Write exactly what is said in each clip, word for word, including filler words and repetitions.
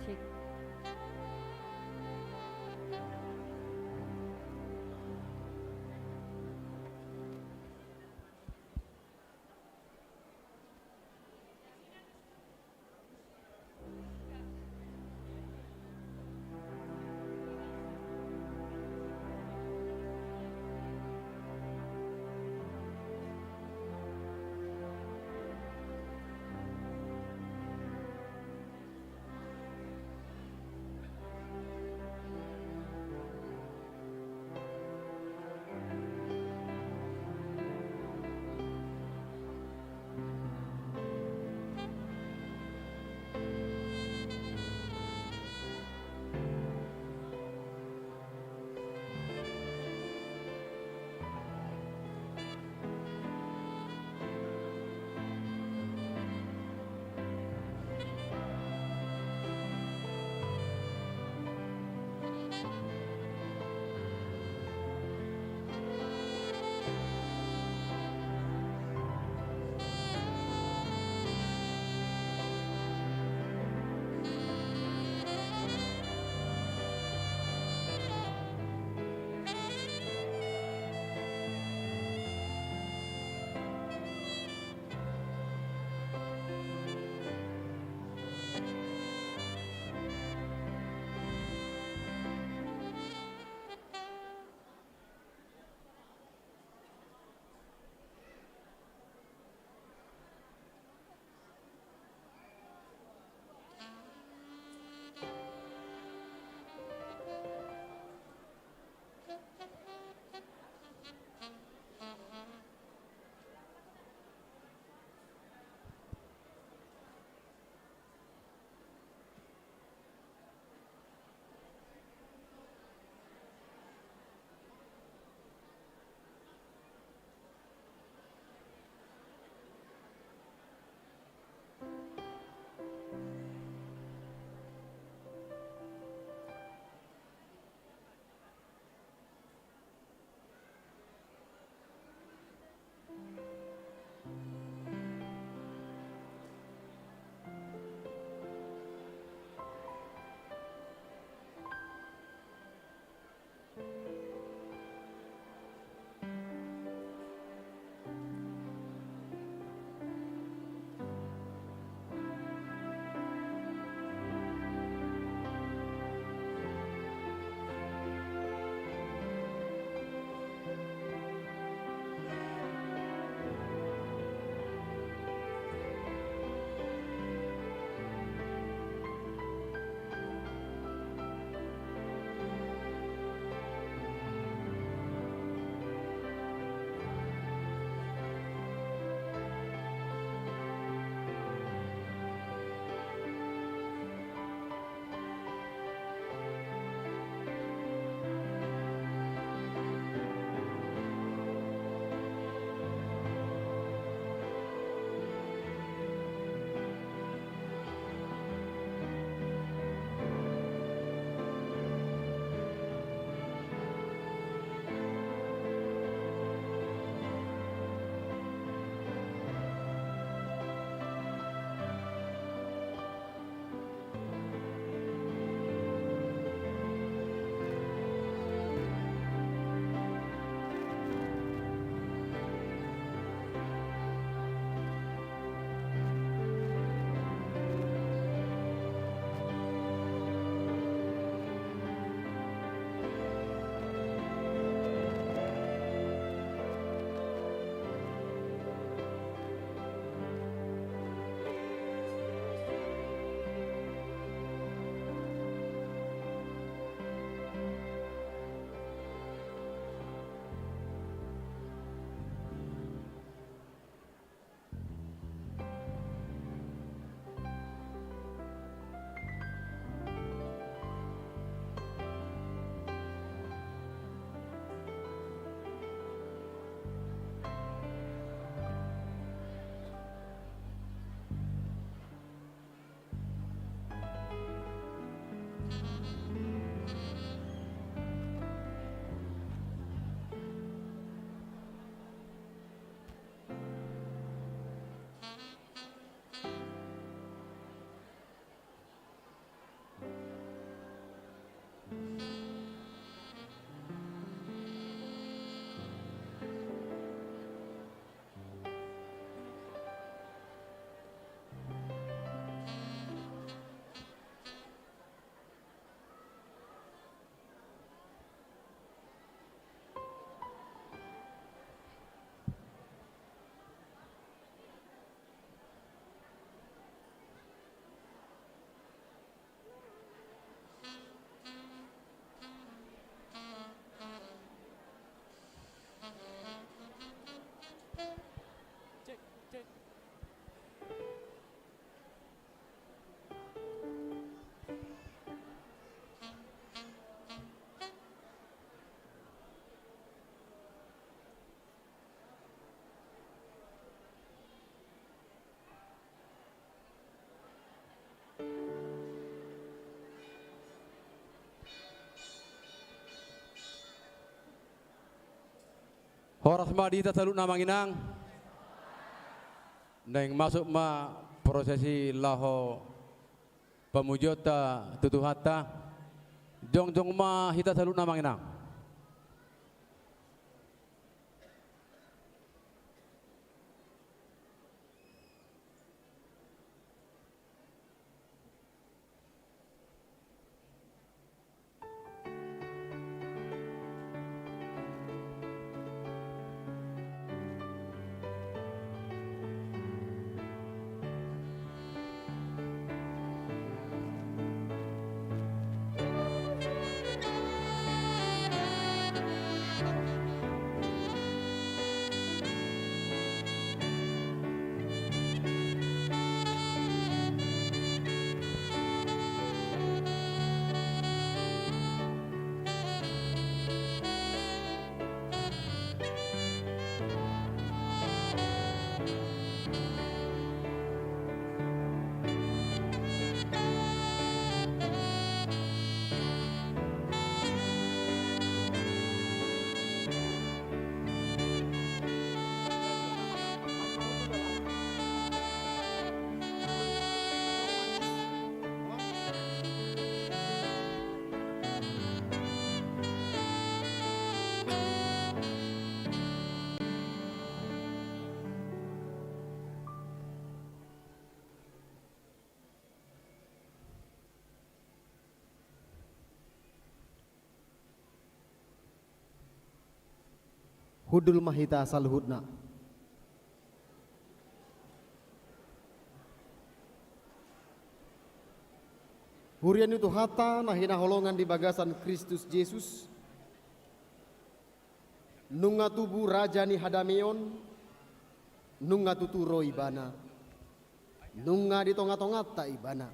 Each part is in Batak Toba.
Cek. Horas ma di hita saluhutna, Amang Inang. Naeng masuk ma prosesi laho pamujionta tu Tuhanta. Jongjong ma hita saluhutna, Amang Inang. Hundul ma hita saluhutna. Huria ni Tuhanta na hinaholongan di bagasan Kristus Jesus, nunga tubu Raja ni hadameon, nunga tutu ro Ibana, nunga di tongatonganta Ibana.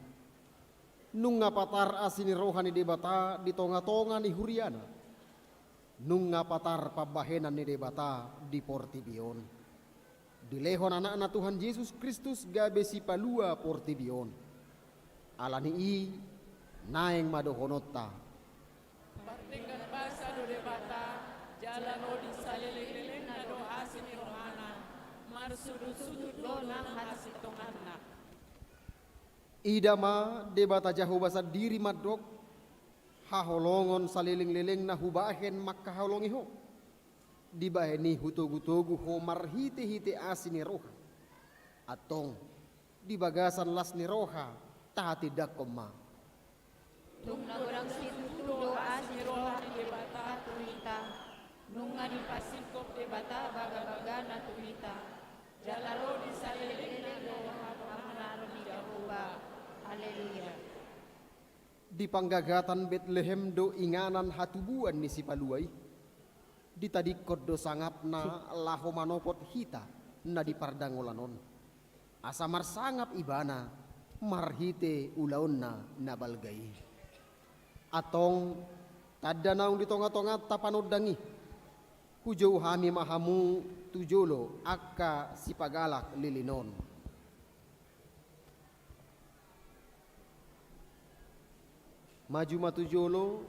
Nunga patar asi ni roha ni Debata di tongatonga ni huriana. Nunga patar pambahenan ni Debata di portibi on. Dilehon Anakna Tuhan Jesus Kristus gabe sipalua portibi on. Ala ni i naeng ma dohononta: Pardenggan basa do Debata, jala ro di salelenglelengna do asi ni rohana, marsudutsudut do nang hasintonganna. Ida ma, Debata Jahowa sandiri mandok: Haholongon salelenglelengna hubahen mangkaholongi ho. Dibahen i hutogutogu ho marhitehite asi ni roha. Antong, di bagasan las ni roha tahatindangkon ma. Tung na godang situtu do asi ni roha ni Debata tu hita, nunga dipasingkop Debata bagabagana tu hita. Jala ro di salelenglelengna do haholongon ni Jahowa. Haleluya. Di panggagatan Betlehem do inganan hatubuan ni Sipalua i. Ditadingkon do sangapna laho manopot hita na di pardangolan on, asa marsangap Ibana marhite ulaonna na balga i. Antong, tanda naung di tongatonganta panondang i, hujou hami ma hamu tu jolo angka sipagalak lilin on. Maju ma tu jolo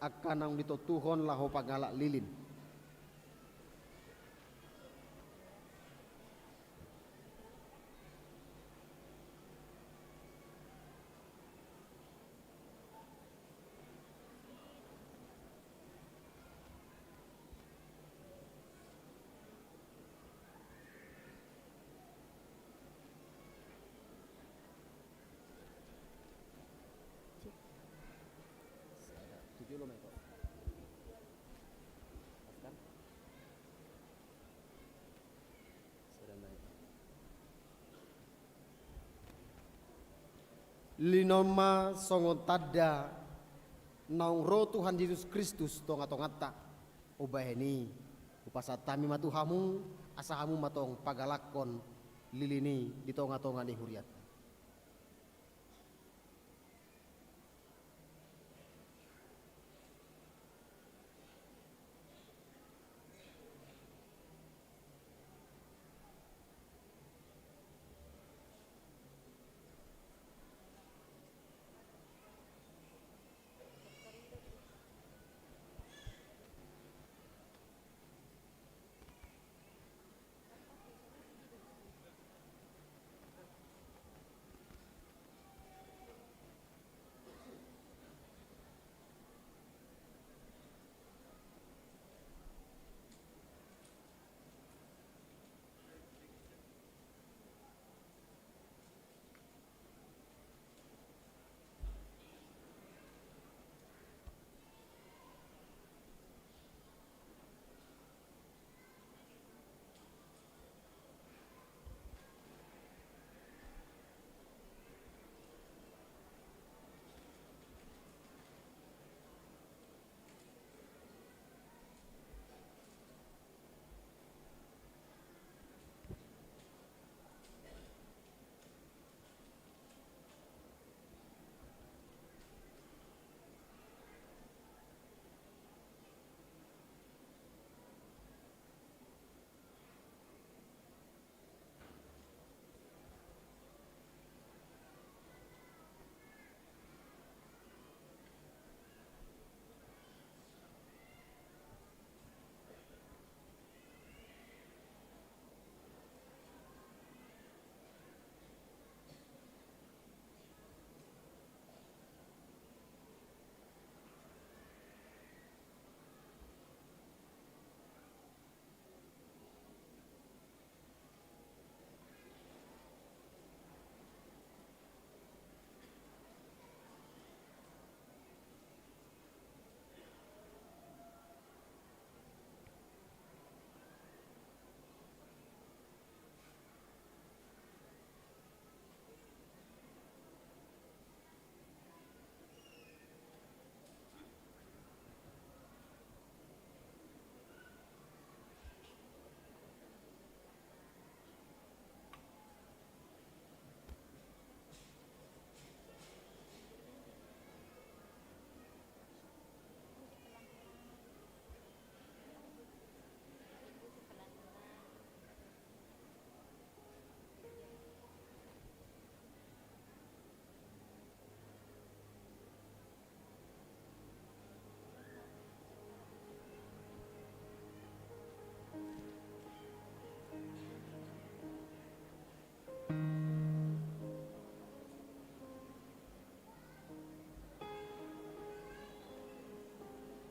angka naung ditontuhon laho pagalak lilin. Lilin on ma songon tanda naung ro Tuhan Jesus Kristus tongatonganta. Umbahen i, hupasahat hami ma tu hamu, asa hamu ma tong pagalakkon lilin i di tongatonga ni hurianta.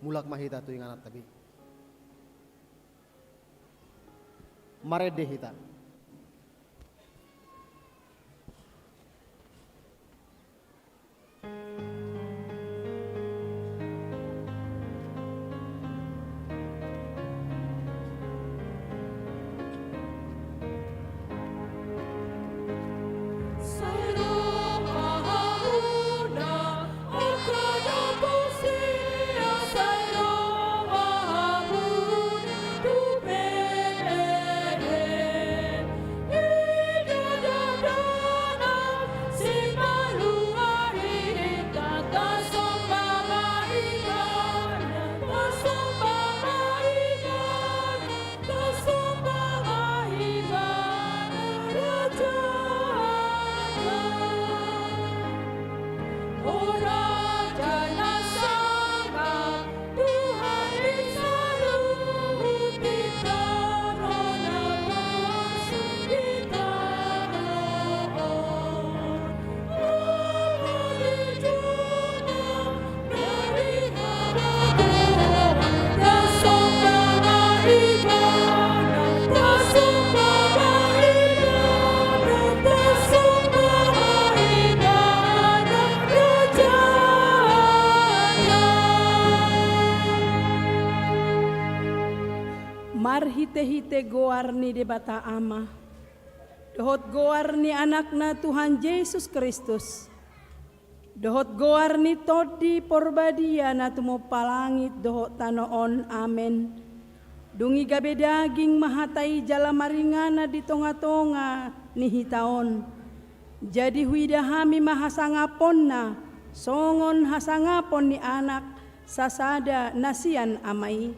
Mulak ma hita tu ingananta be. Marende hita. Marhitehite goar ni Debata Ama, dohot goar ni Anakna Tuhan Jesus Kristus, dohot goar ni Tondi Porbadia na tumompa langit dohot tano on. Amen. Dung i gabe daging ma hata i jala maringanan di tongatonga ni hita on. Jadi huida hami ma hasangaponna, songon hasangapon ni anak sasada na sian Ama i.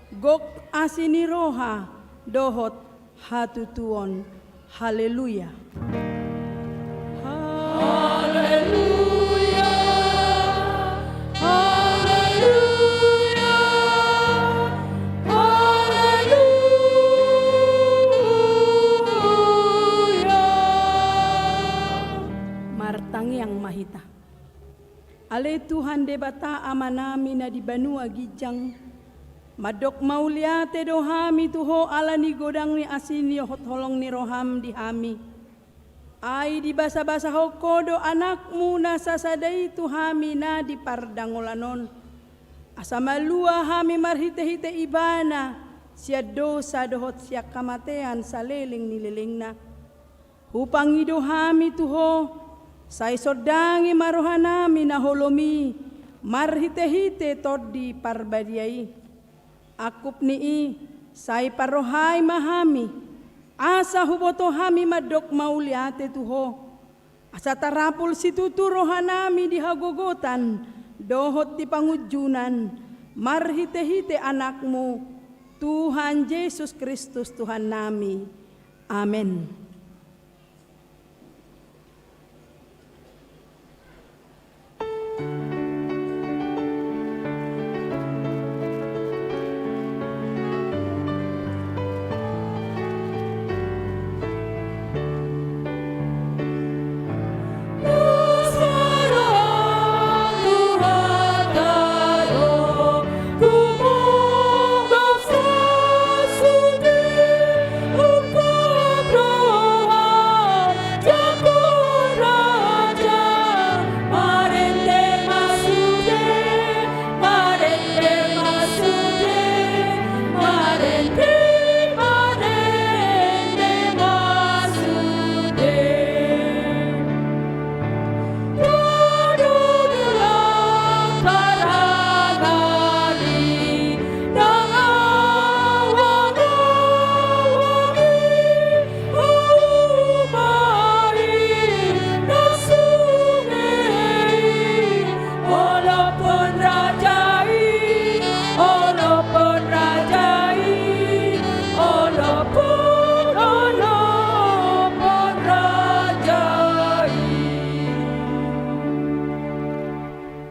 Gok asi ni roha dohot hatutuon. Haleluya. Haleluya. Haleluya. Haleluya. Martangiang ma hita. Ale Tuhan Debata Amanami na di banua ginjang, mandok mauliate do hami tu Ho ala ni godang ni asi ni dohot holong ni roham di hami. Ai dibasabasahon Ho do Anakmu na sasada i tu hami na di pardangolan on, asa malua hami marhitehite Ibana sian dosa dohot sian hamatean saleleng ni lelengna. Hupangido hami tu Ho, sai sondangi ma rohanami na holom i marhitehite Tondi Parbadia i. Angkup ni i, sai parrohai ma hami, asa huboto hami mandok mauliate tu Ho, asa tarapul situtu rohanami di hagogotan dohot di pangunjunan, marhitehite Anakmu, Tuhan Jesus Kristus Tuhannami. Amen.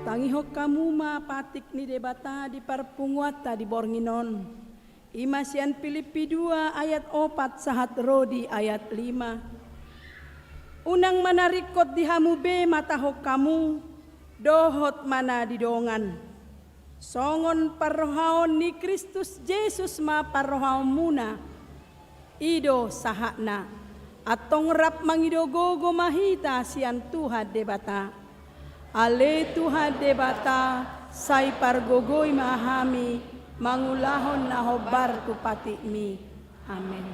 Tangihon hamu ma patik ni Debata di parpunguanta di borngin on. I ma sian Pilippi dua ayat opat sahat ro di ayat lima. Unang ma na ringkot di hamu be matahon hamu, dohot ma na di dongan. Songon parrohaon ni Kristus Jesus ma parrohaonmuna. I do sahatna. Antong rap mangido gogo ma hita sian Tuhan Debata. Ale Tuhan Debata, sai pargogoi ma hami mangulahon na hombar tu patikmi. Amen.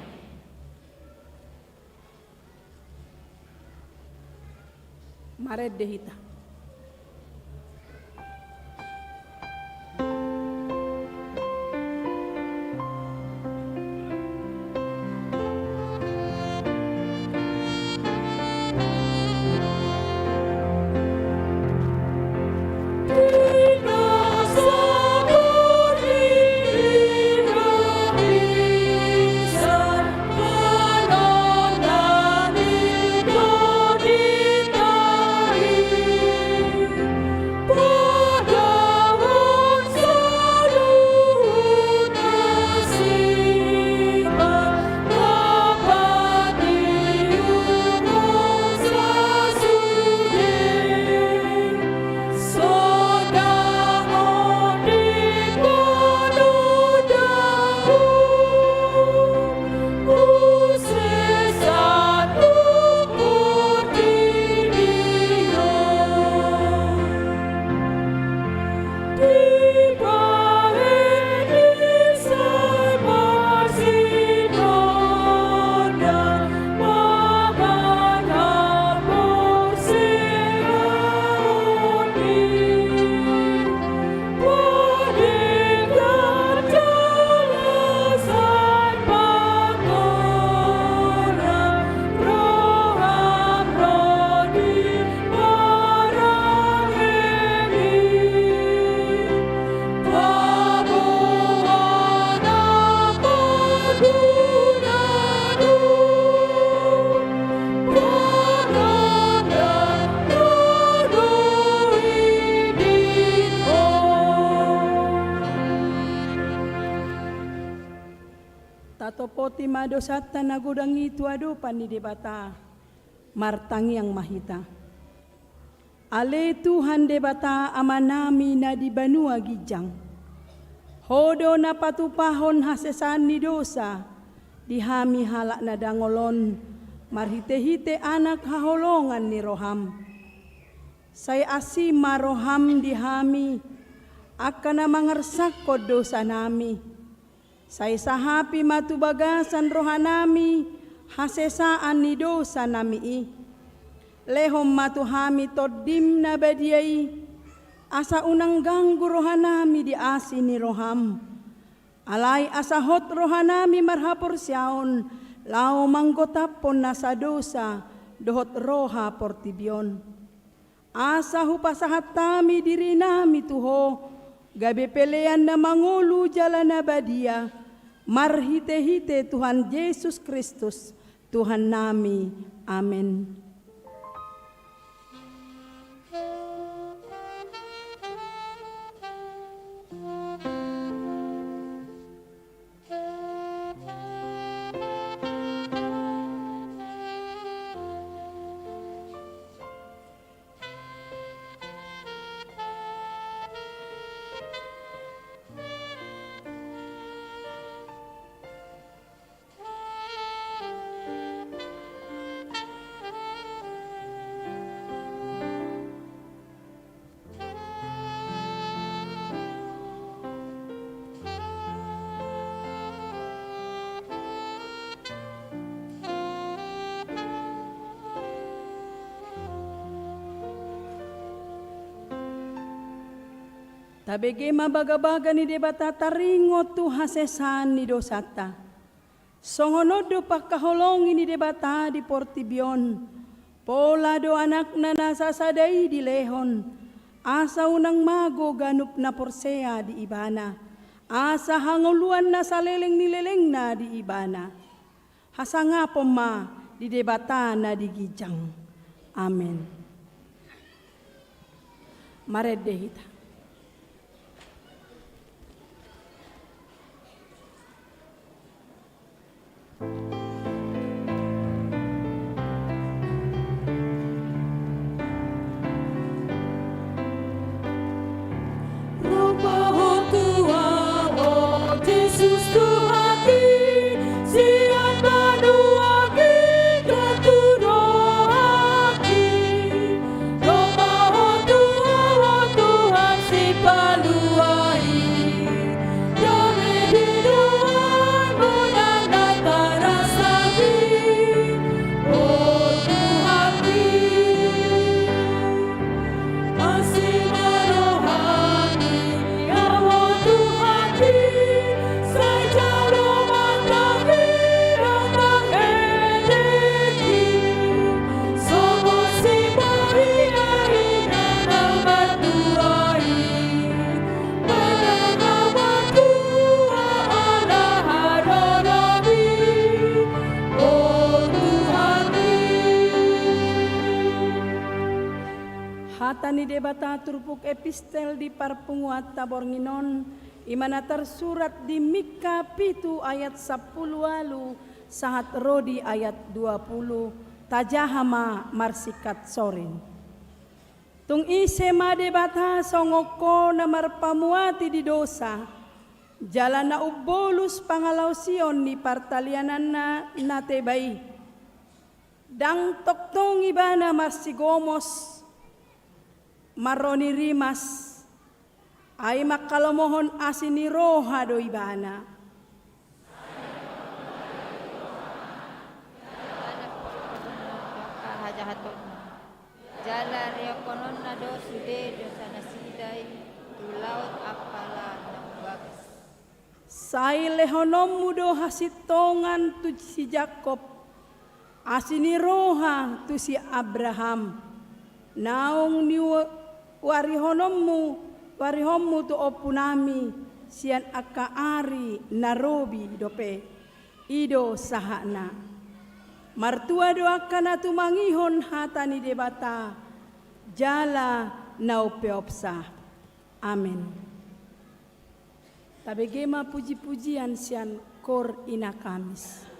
Marende hita. Tatopoti ma dosanta na godang i tu adopan ni Debata. Martangiang ma hita. Ale Tuhan Debata Amanami na di banua ginjang, Ho do na patupahon hasesaan ni dosa di hami halak na dangol on, marhitehite Anak haholongan ni roham. Sai asi ma roham di hami, angka na mangarsakhon dosanami. Sai sahapi ma tu bagasan rohanami hasesaan ni dosanami i. Lehon ma tu hami Tondim na badia i, asa unang ganggu rohanami di asi ni roham. Alai asa hot rohanami marhaporseaon, laho manggotaphon nasa dosa dohot roha portibi on. Asa hupasahat hami dirinami tu Ho, gabe pelean na mangolu jala na badia, marhitehite Tuhan Jesus Kristus, Tuhannami. Amen. Tabege ma bagabaga ni Debata taringot tu hasesaan ni dosanta. Songon on do pangkaholongi ni Debata di portibi on, pola do Anakna na sasada i dilehon, asa unang mago ganup na porsea di Ibana, asa hangoluan na saleleng ni lelengna di Ibana. Hasangapon ma di Debata na di ginjang. Amen. Marende hita. Ni Debata turpuk epistel di parpunguanta borngin on, i ma na tarsurat di Mika pitu ayat sampulu ualu sahat ro di ayat dua pulu, tajaha ma marsingkat sorin. Tung ise ma Debata songon Ho na marpamuati di dosa, jala na umbolus pangalaosion ni partaliananna na teba i. Ndang tongtong ibana marsigomos, marro ni rimas, ai manghalomohon asi ni roha do ibana. Jala riahononna do sude dosanasida i tu laut ampala na umbagas. Sai lehononmu do hasintongan tu si Jakkob, asi ni roha tu si Abraham, naung ni uarihononmu, uarihonmu tu ompunami sian angka ari na robi dope. I do sahatna. Martua do angka na tumangihon hata ni Debata, jala na umpeopsa. Amen. Tabege ma puji-pujian sian Kor Ina Kamis.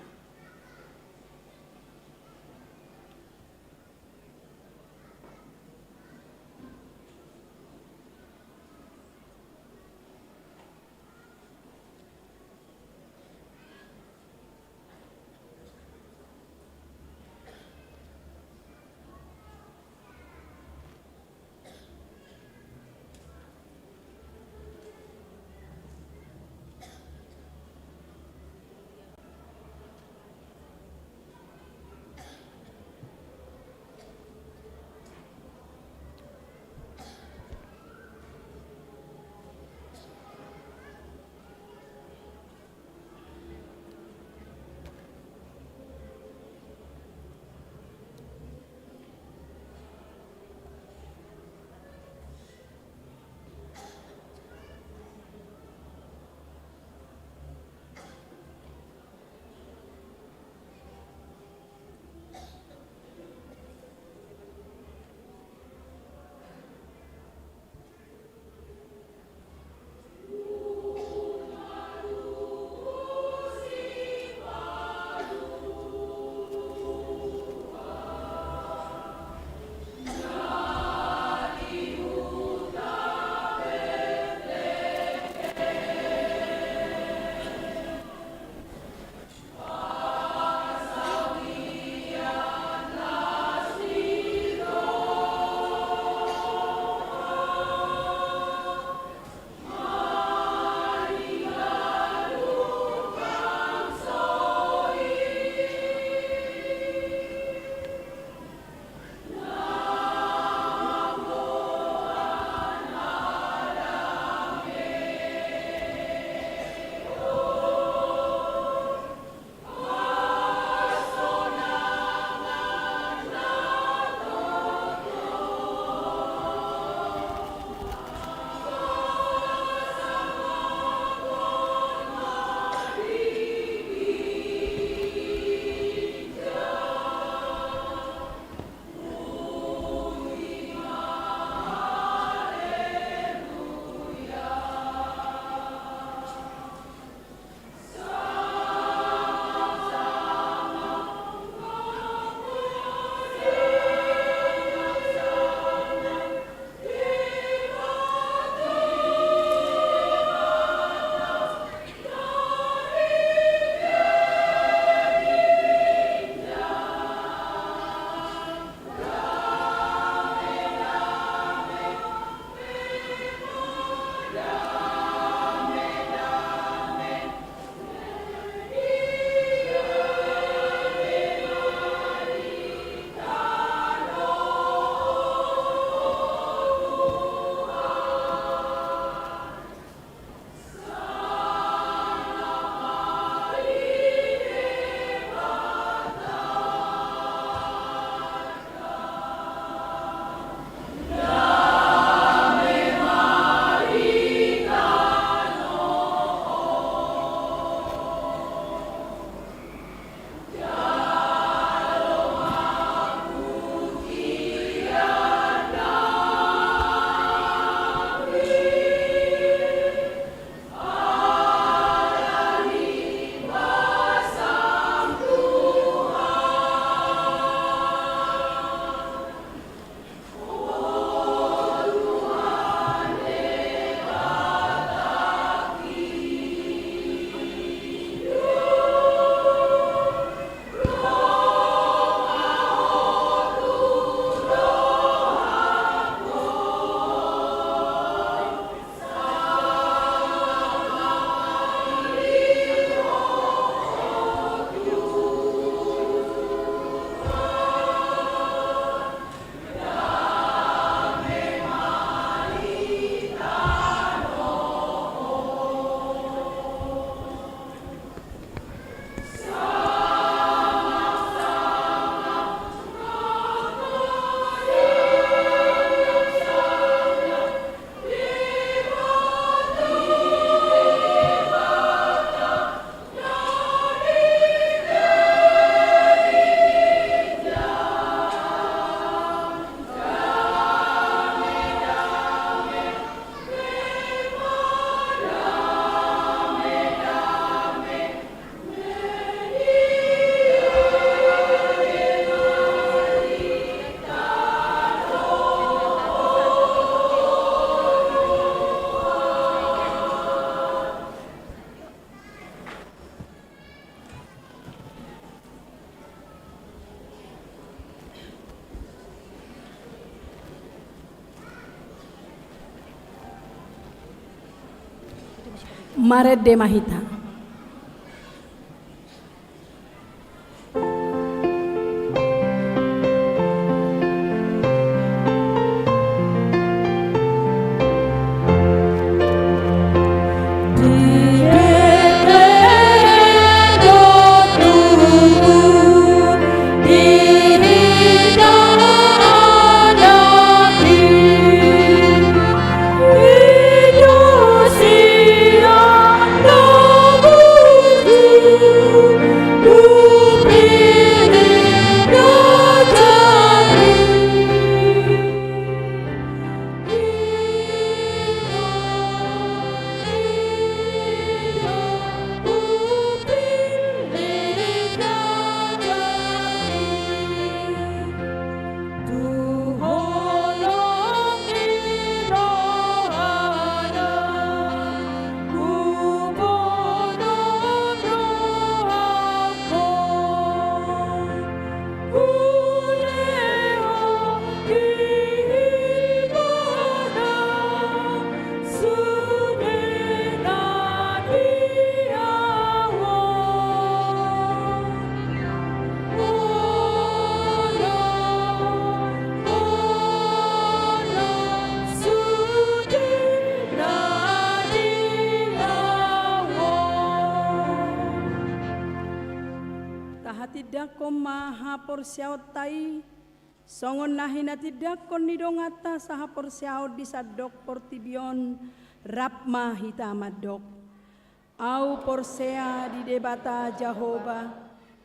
Marende ma hita. Tahatindangkon ma haporseaonta i, songon na hinatindangkon ni donganta sahaporseaon di sandok portibi on. Rap ma hita mandok. Ahu porsea di Debata Jahowa,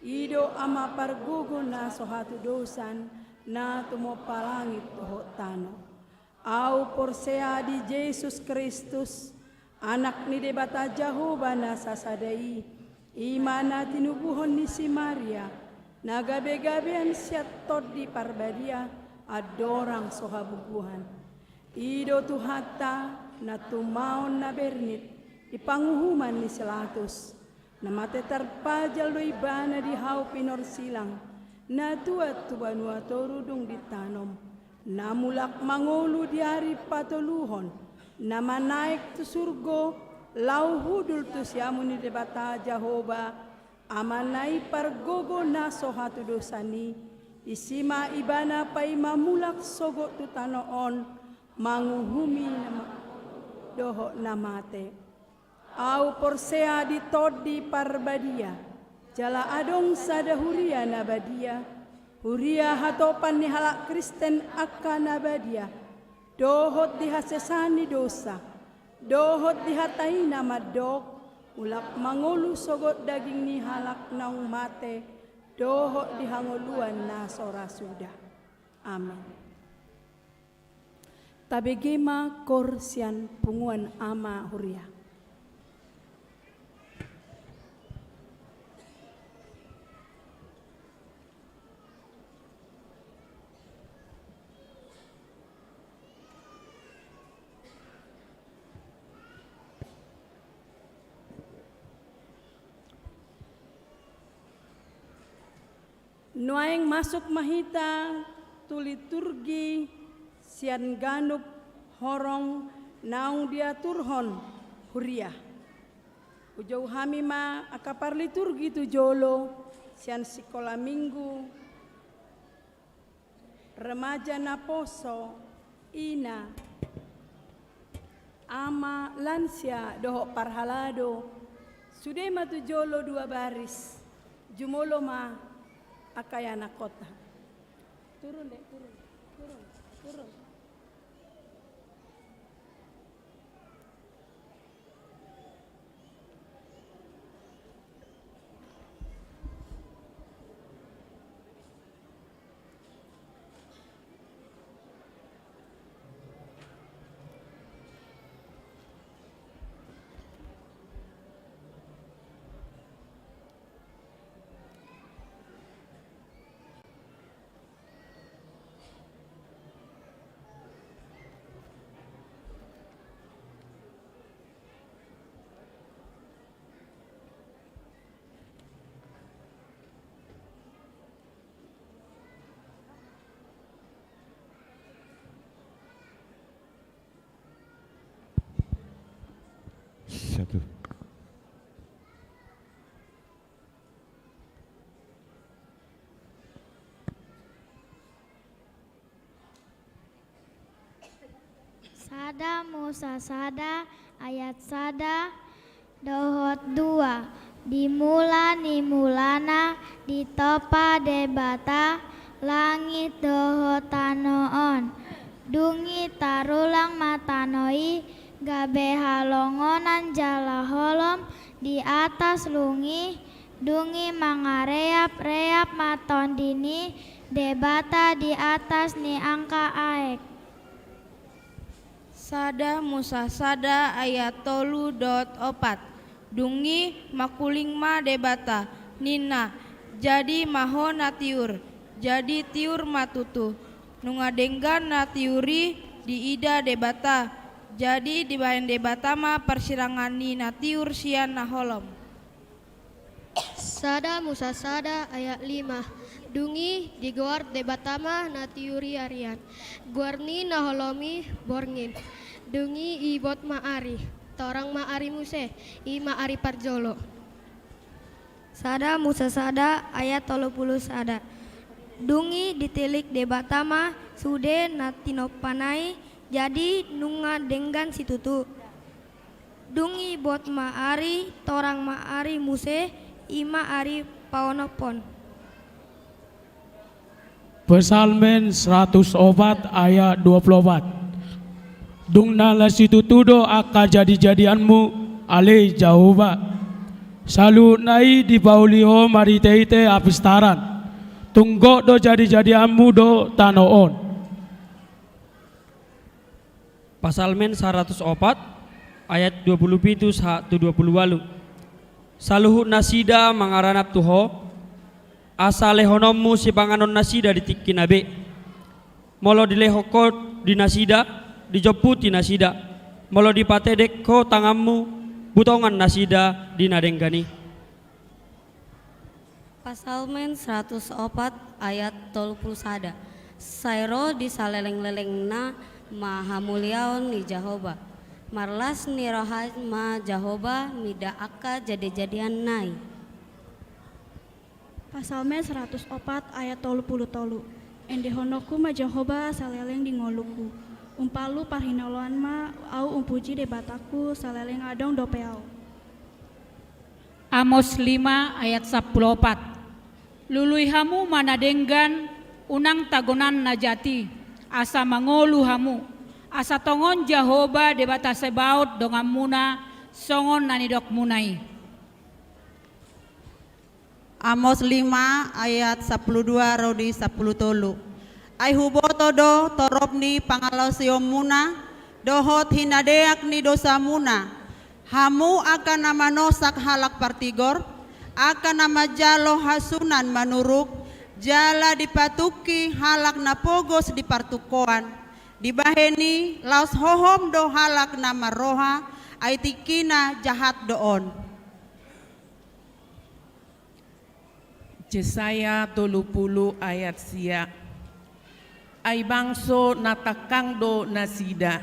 i do Ama pargogo na so hatudosan, na tumompa langit dohot tano. Ahu porsea di Jesus Kristus, Anak ni Debata Jahowa na sasada i, i ma na tinubuhon ni si Maria, na gabegabean sian Tondi Parbadia, andorang so habubuhan. I do Tuhanta, na tumaon na bernit di panguhuman ni si Pilatus, na mate tarpajal do Ibana di hau pinorsilang, na tuat tu banua toru dung ditanom, na mulak mangolu di ari patoluhon, na manaek tu surgo, laho hundul tu siamun ni Debata Jahowa, Amana i pargogo na so hatudosan i, disi ma Ibana paima mulak sogot tu tano on, manguhumi na ma-, dohot na mate. Ahu porsea di Tondi Parbadia, jala adong sada huria na badia, huria hatopan ni halak Kristen angka na badia, dohot di hasesaan ni dosa, dohot di hata i na mandok, mulak mangolu sogot daging ni halak naung mate, dohot di hangoluan na so ra suda. Amen. Tabege ma koor sian punguan ama huria. Nuaeng masuk ma hita tu liturgi sian ganup horong naung diaturhon huria. Hujou hami ma angka parliturgi tu jolo sian sikola minggu, remaja naposo, ina, ama, lansia dohot parhalado, sude ma tu jolo dua baris, jumolo ma angka ianakhonta. Turun deh, turun, turun, turun. Sada Musa sada ayat sada dohot dua. Di mula ni mulana ditompa Debata langit dohot tano on. Dung i tarulang ma tano i gabe halongonan jala holom di atas lung i. Dung i mangareap-reap ma Tondi ni Debata di atas ni angka aek. Sada Musa sada ayat tolu dohot opat. Dung i mangkuling ma Debata, ninna, jadi ma ho na tiur. Jadi tiur ma tutu. Nunga denggan na tiur i diida Debata. Jadi dibahen Debata ma parsirangan ni na tiur sian na holom. Sada Musa sada ayat lima. Dung i digoar Debata ma na tiur i arian. Goar ni na holom i borngin. Dung i ibot ma ari. Torang ma ari muse, i ma ari parjolo. Sada Musa sada ayat tolu pulu sada. Dung i ditilik Debata ma sude na tinompana i, jadi nunga denggan situtu. Dung i ibot ma ari, torang ma ari muse, i ma ari paonomhon. Psalmen seratus opat ayat dua pulu opat. Dung na situtu do angka jadijadianmu, ale Jahowa. Saluhutna i dipauli ho marhitehite hapistaran. Tung gok do jadijadianmu dohot tano on. Psalmen saratus opat ayat dua pulu pitu sahat tu dua pulu ualu. Saluhut nasida mangaranap tu ho, asa lehononmu sipanganon nasida di tingkina be. Molo dilehon ho di nasida, dijomputi nasida. Molo dipatedek ho tanganmu, butongan nasida di na denggan i. Psalmen saratus opat ayat tolu pulu sada. Sai ro di salelenglelengna ma hamuliaon ni Jahowa. Marlas ni roha ma Jahowa mida angka jadijadianna i. Psalmen saratus opat ayat tolu pulu tolu. Endehononku ma Jahowa saleleng di ngolungku. Umpalu parhinaloan ma au umpuji Debatangku saleleng adong dope au. Amos lima ayat sampulu opat. Lului hamu ma na denggan, unang tagonan na jat i, asa mangolu hamu, asa tongon Jahowa Debata Sebaot donganmuna, songon na nidokmuna i. Amos lima ayat sampulu dua ro di sampulu tolu. Ai huboto do torop ni pangalaosionmuna dohot hinadeak ni dosamuna. Hamu angka na manosak halak partigor, angka na manjalo hasuhuton manuruk, jala dipatungki halak na pogos di partungkoan. Dibahen i laos hohom do halak na marroha, ai tingkina jahat do on. Jesaya tolu pulu ayat sia. Ai bangso na tangkang do nasida,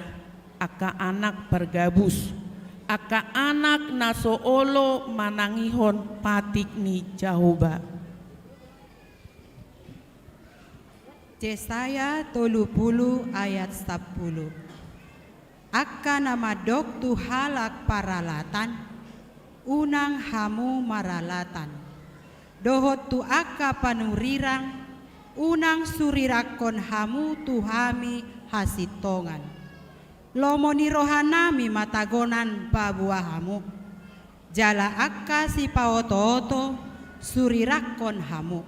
angka anak pargabus, angka anak na so olo manangihon patik ni Jahowa. Jesaya tolu pulu ayat sampulu. Angka na mandok tu halak paralatan, unang hamu maralatan. Dohot tu angka panurirang, unang surirangkon hamu tu hami hasintongan. Lomo ni rohanami ma tagonan paboa hamu. Jala angka sipaotooto surirangkon hamu.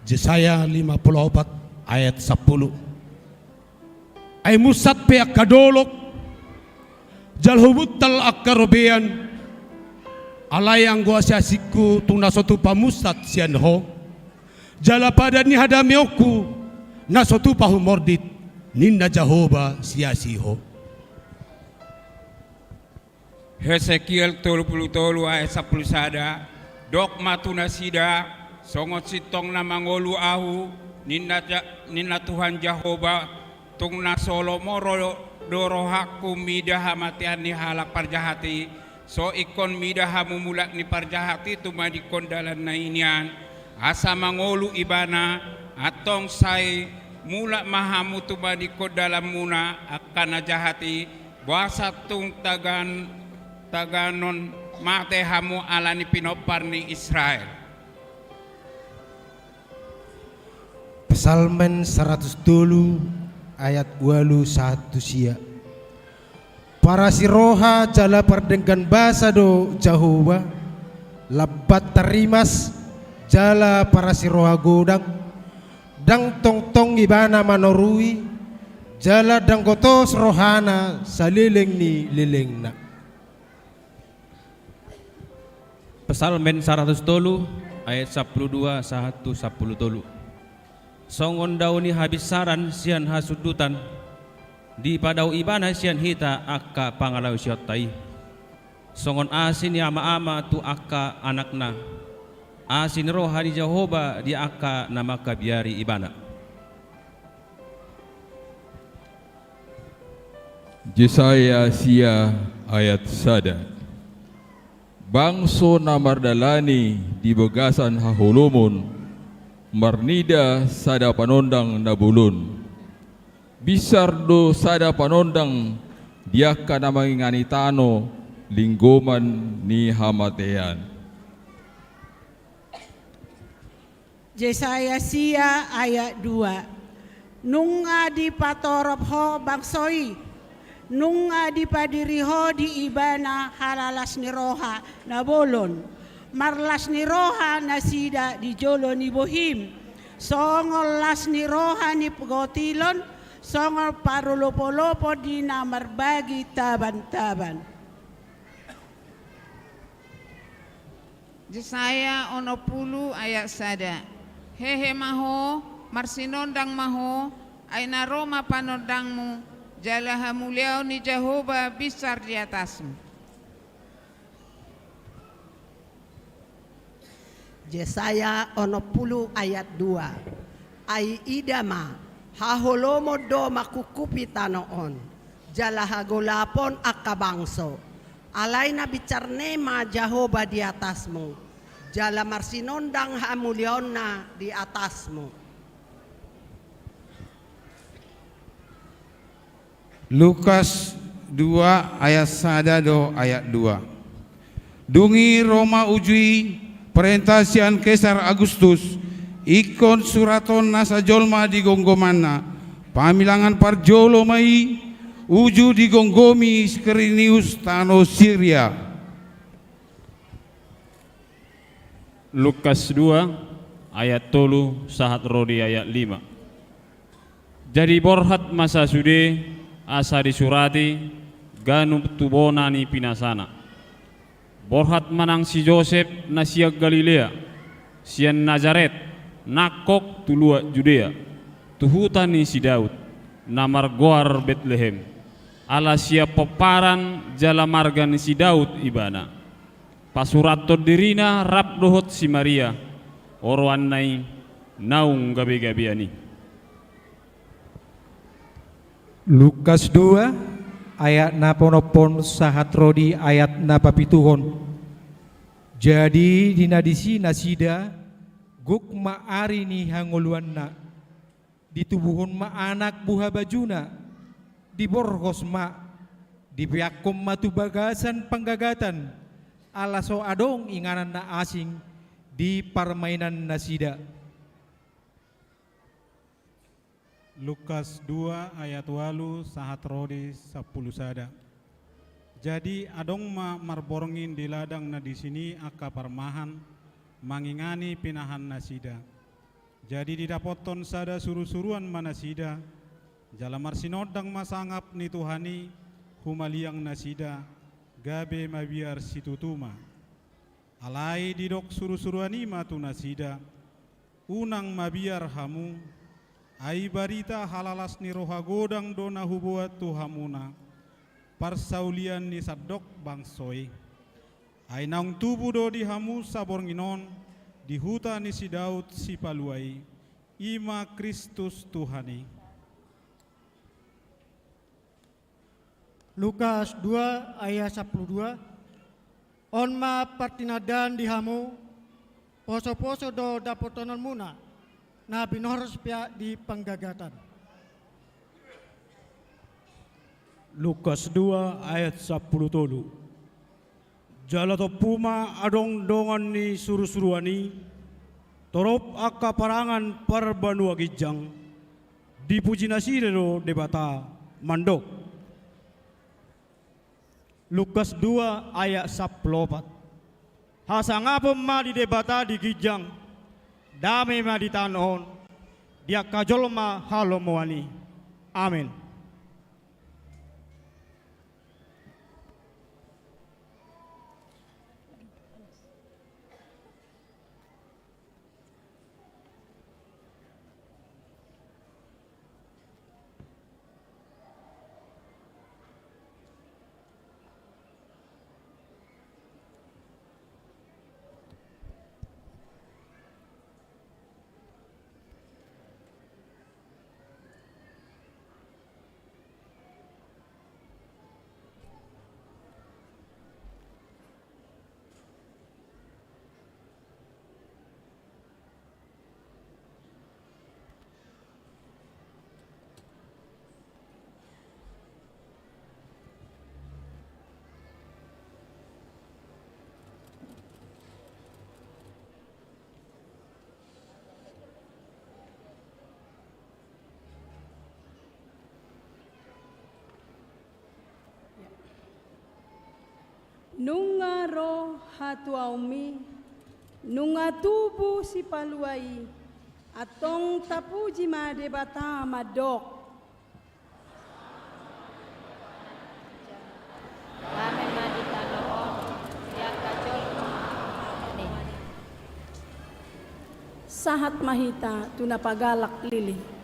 Jesaya lima pulu opat ayat sampulu. Ai munsat pe angka dolok, jala hubuntal angka robean, alai anggo asiasingku tung na so tupa munsat sian ho, jala padan ni hadameonku na so tupa humordit, ninna Jahowa siasi ho. Hesekiel tolu pulu tolu ayat sampulu sada. Dok ma tu nasida, songon sintong na mangolu Ahu, ninna, ninna Tuhan Jahowa, tung na so lomo ro do rohangku mida hamatean ni halak parjahat i, So ingkon mida hamu mulak ni parjahat i tumadingkon dalanna i nian, asa mangolu ibana, antong sai mulak ma hamu tumadingkon dalanmuna angka na jahat i, boasa tung tagan, taganon mate hamu ala ni pinompar ni Israel. Psalmen saratus tolu ayat ualu sahat tu sia. Parasi roha jala pardenggan basa do Jahowa, lambat tarrimas jala parasi roha godang, ndang tongtong ibana manorui, jala ndang gotos rohana saleleng ni lelengna. Psalmen saratus tolu ayat sampulu dua sahat tu sampulu tolu. Songon dao ni habinsaran sian hasundutan, dipadao ibana sian hita angka pangalaosionta i. Songon asi ni ama-ama tu angka anakna, asi ni roha ni Jahowa di angka na mangkabiari ibana. Jesaya sia ayat sada. Bangso na mardalani di bagasan haholomon, marnida sada panondang na bolon. Binsar do sada panondang di angka na mangingani tano linggoman ni hamatean. Jesaya sia ayat dua. Nunga dipatorop ho bangso i, nunga dipadiri ho di ibana halalas ni roha na bolon, marlas ni roha nasida di jolo ni bohim, songon las ni roha ni gotilon, songon parolopolopon di na marbagi tabantaban. Jesaya onom pulu ayat sada. Hehe ma ho, marsinondang ma ho, ai na ro ma panondangmu, jala hamuliaon ni Jahowa binsar di atasmu. Jesaya onom pulu ayat dua. Ai ida ma, haholomon do mangkungkupi tano on, jala hagolapon angka bangso. Alai na binsarna i ma Jahowa di atasmu, jala marsinondang hamuliaonna di atasmu. Lukas dua ayat sada do ayat dua. Dung i ro ma uju i parenta sian Kesar Agustus, ingkon suraton nasa jolma di gomgomanna, pamilangan parjolo ma i, uju digomgomi si Kirinius tano Siria. Lukas dua ayat tolu sahat ro di ayat lima. Jadi borhat ma sasude asa disurati ganup tu bona ni pinasana. Borhat ma nang si Josep na sian Galilea, sian Nasaret, nangkok tu luat Judea, tu huta ni si Daud, na margoar Betlehem, ala sian pomparan jala marga ni si Daud ibana. Pasurathon dirina rap dohot si Maria, oroanna i naung gabegabean i. Lukas dua ayat na paonomhon sahat ro di ayat na papituhon. Jadi di na disi nasida, gok ma ari ni hangoluanna. Ditubuhon ma anak buhabajuna, diborhos ma, dipeakkon ma tu bagasan panggagatan, ala so adong inganan na asing di parmainan nasida. Lukas dua ayat ualu sahat ro di sampulu sada. Jadi adong ma marborngin di ladang na disi i angka parmahan, mangingani pinahan nasida. Jadi didapothon sada surusuruan ma nasida, jala marsinondang ma sangap ni Tuhan i humaliang nasida, gabe mabiar situtu ma. Alai didok surusuruan i ma tu nasida, unang mabiar hamu, ai barita halalas ni roha godang do na huboan tu hamuna, parsaulian ni sandok bangso i. Ai naung tubu do di hamu saborngin on di huta ni si Daud Sipalua i, i ma Kristus Tuhan i. Lukas dua ayat sampulu dua. On ma partinandaan di hamu, poso-poso do dapotononmuna, na binoros peak di panggagatan. Lukas dua ayat sampulu tolu. Jala tompu ma adong dongan ni surusuruan i, torop angka parangan parbanua ginjang, dipuji nasida do Debata mandok. Lukas dua ayat sampulu opat. Hasangapon ma di Debata di ginjang, dame ma di tano on, di angka jolma halomoan i. Amen. Nunga ro hatuaonmi, nunga tubu Sipalua i, antong tapuji ma Debata mandok. Dame ma di tano on, di angka jolma. Sahat ma hita tu na pagalak lilin.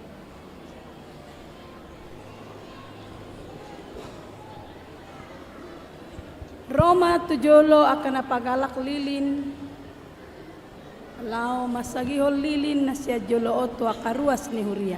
Ro ma tu jolo angka na pagalak lilin, laho mansagihon lilin na sian jolo on tu angka ruas ni huria.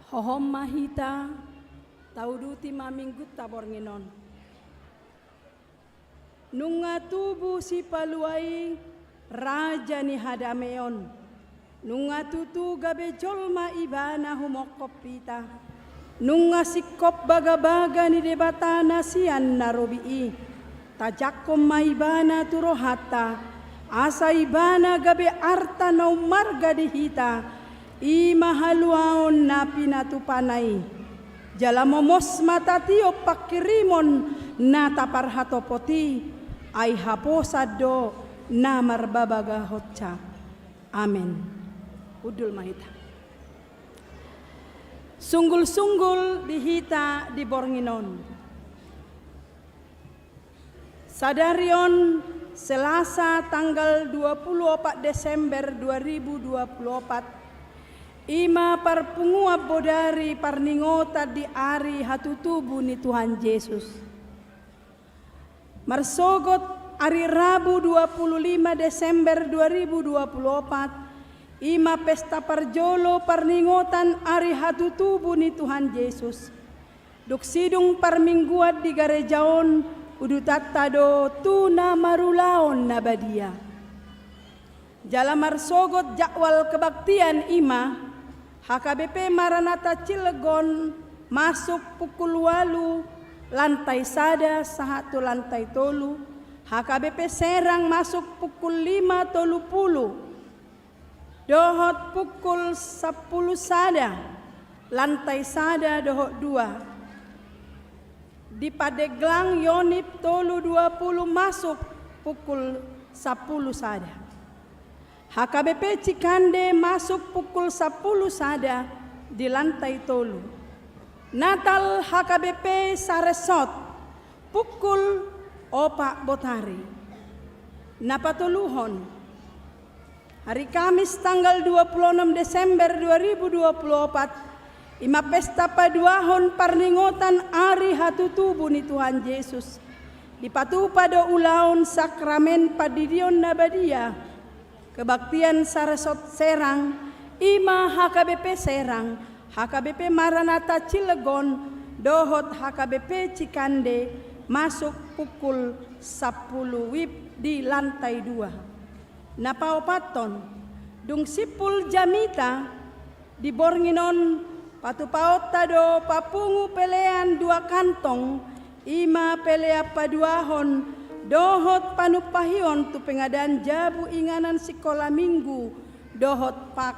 Hohom ma hita, tauduti ma Minggunta borngin on. Nunga tubu Sipalua i, Raja ni hadameon. Nunga tutu gabe jolma Ibana humongkop hita. Nunga singkop bagabaga ni Debata na sian na robi i. Tajangkon ma Ibana tu rohanta, asa Ibana gabe arta na ummarga di hita, i ma haluaon na pinatupana i. Jala momos ma tatiop pangkirimon na taparhatopot i, ai haposan do na marbabagahonsa. Amen. Hundul ma hita. Sunggul-sunggul di hita di borngin on. Sadari on, Selasa tanggal dua puluh opat Desember dua ribu dua puluh opat, i ma parpunguan bodari parningotan di ari hatutubu ni Tuhan Jesus. Marsogot ari Rabu dua puluh lima Desember dua ribu dua puluh opat, i ma pesta parjolo parningotan ari hatutubu ni Tuhan Jesus. Dung sidung parmingguan di gareja on, udutanta do tu na marulaon na badia. Jala marsogot jadwal kebaktian i ma, H K B P Maranatha Cilegon masuk pukul ualu lantai sada sahat tu lantai tolu, H K B P Serang masuk pukul lima tolu pulu, dohot pukul sampulu sada, lantai sada dohot dua. Di Pandeglang Yonif tolu dua pulu masuk pukul sampulu sada. H K B P Cikande masuk pukul sampulu sada di lantai tolu. Natal H K B P Saresot pukul opat botari. Na patoluhon, ari Kamis tanggal dua puluh enam Desember dua ribu dua puluh opat, i ma pesta paduahon parningotan ari hatutubu ni Tuhan Jesus. Dipatupa do ulaon sakramen pandidion na badia. Kebaktian Saresot Serang, i ma H K B P Serang, H K B P Maranatha Cilegon, dohot H K B P Cikande, masuk pukul sampulu wib di lantai dua. Na paopathon, dung simpul jamita, di borngin on patupaonta do papungu pelean dua kantong, i ma pelean paduahon, dohot panumpahion tu pengadaan jabu inganan sikola minggu, dohot pak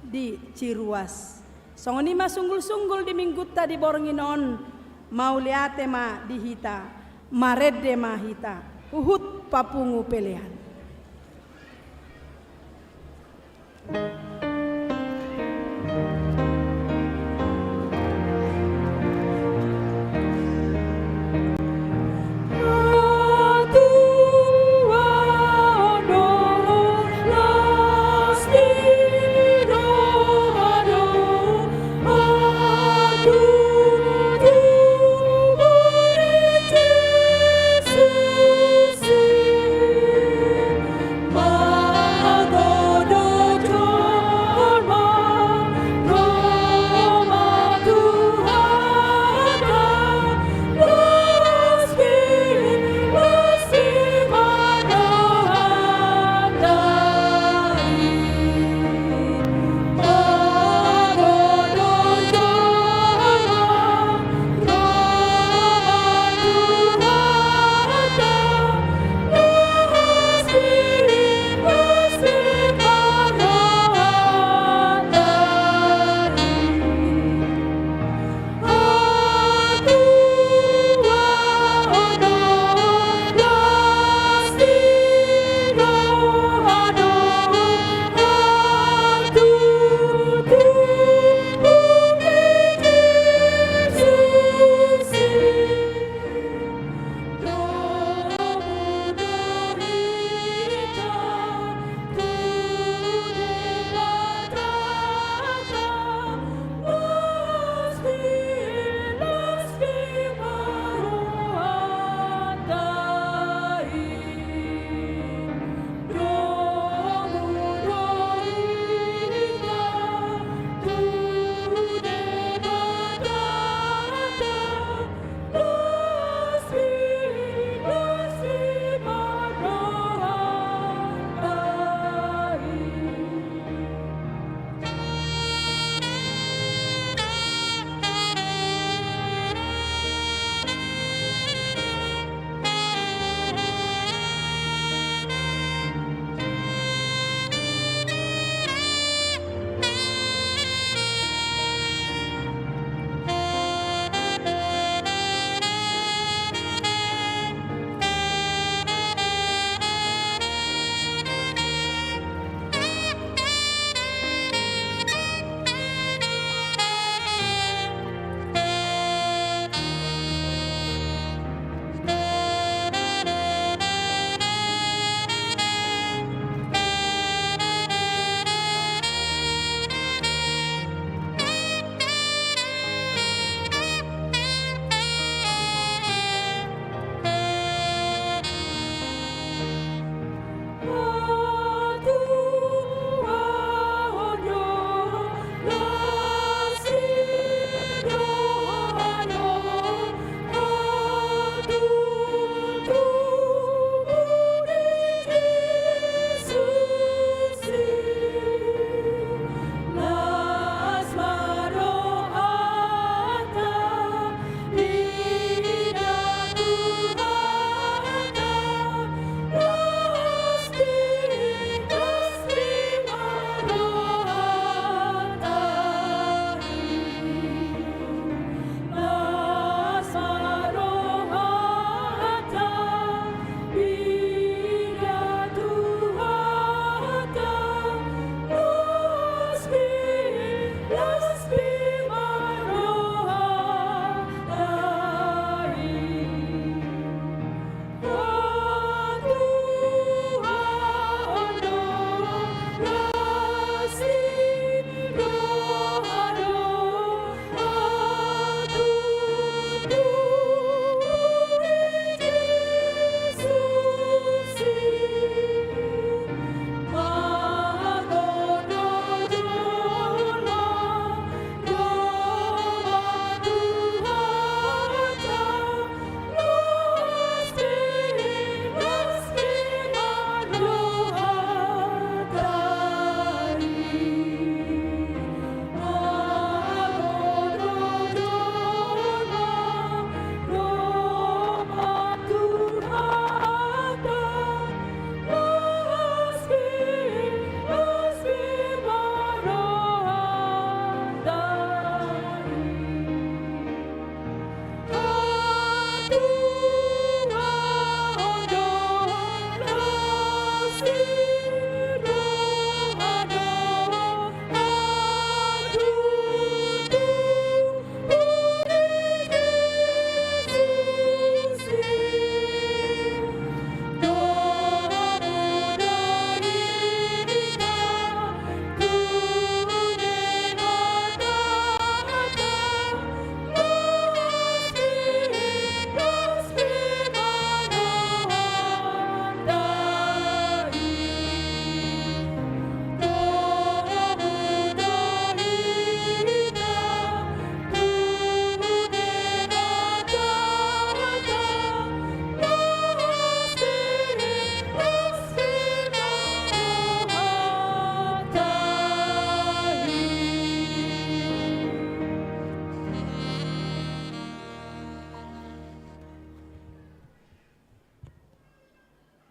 di Ciruas. Songon i ma sunggul-sunggul di Minggunta di borngin on, mauliate ma di hita, marende ma hita, huhut papungu pelean.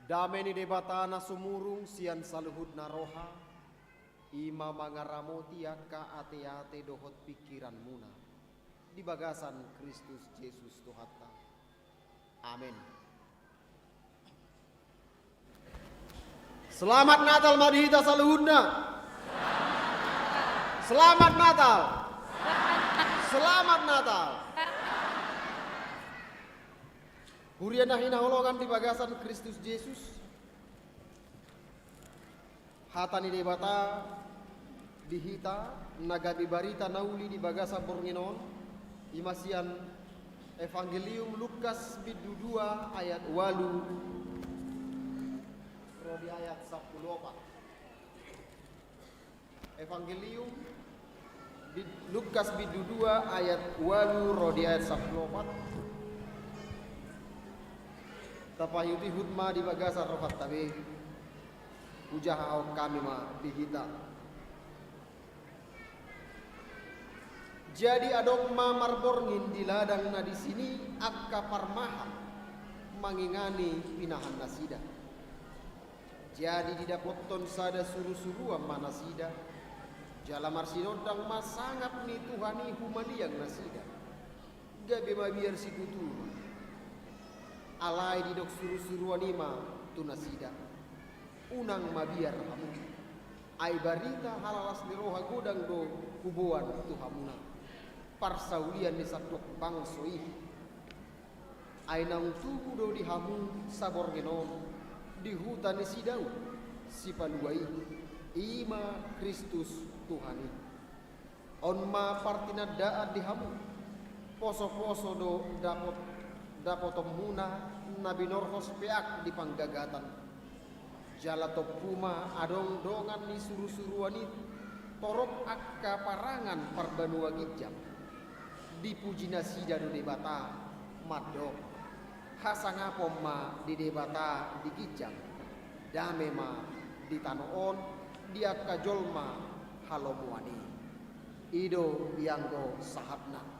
Dame ni Debata na sumurung sian saluhutna roha, i ma mangaramoti angka ateate dohot pingkiranmuna di bagasan Kristus Jesus Tuhanta. Amen. Selamat Natal ma di hita saluhutna. Selamat Natal. Selamat Natal. Huria na hinaholongan di bagasan Kristus Jesus, hata ni Debata di hita na gabe barita na uli di bagasan borngin on, i ma sian Evangelium Lukas bindu dua ayat ualu ro di ayat sampulu opat. Evangelium di Lukas bindu dua ayat ualu ro di ayat sampulu opat. Tapaihut-ihut ma di bagasan rohanta be. Hujahahon hami ma di hita. Jadi adong ma marborngin di ladang na disi ni angka parmahan mangingani pinahannasida. Jadi didapothon sada surusuruan ma nasida, jala marsinondang ma sangap ni Tuhan i humaliang nasida, gabe mabiar situtu ma. Alai didok surusuruan i ma tu nasida: Unang mabiar hamu, ai barita halalas ni roha godang do huboan tu hamuna, parsaulian ni sandok bangso i. Ai naung tubu do di hamu saborngin on di huta ni si Daud Sipalua i, i ma Kristus Tuhan i. On ma partinandaan di hamu: Posoposo do dapot, dapotonmuna na binorhos peak di panggagatan. Jala tompu ma adong dongan ni surusuruan i torop angka parangan parbanua ginjang. Dipuji nasida do Debata, mandok: Hasangapon ma di Debata di ginjang, dame ma di tano on di angka jolma halomoan i. I do ianggo sahatna.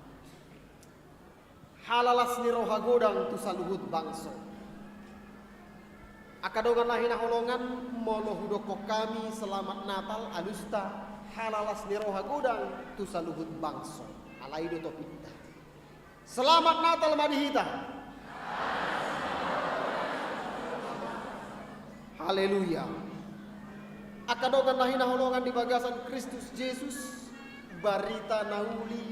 Halalas ni roha godang tu saluhut bangso. Angka dongan na hinaholongan, molo hudokkon hami selamat Natal, alusta halalas ni roha godang tu saluhut bangso. Alai do topikta. Selamat Natal ma di hita. Haleluya. Angka dongan na hinaholongan di bagasan Kristus Jesus, barita na uli,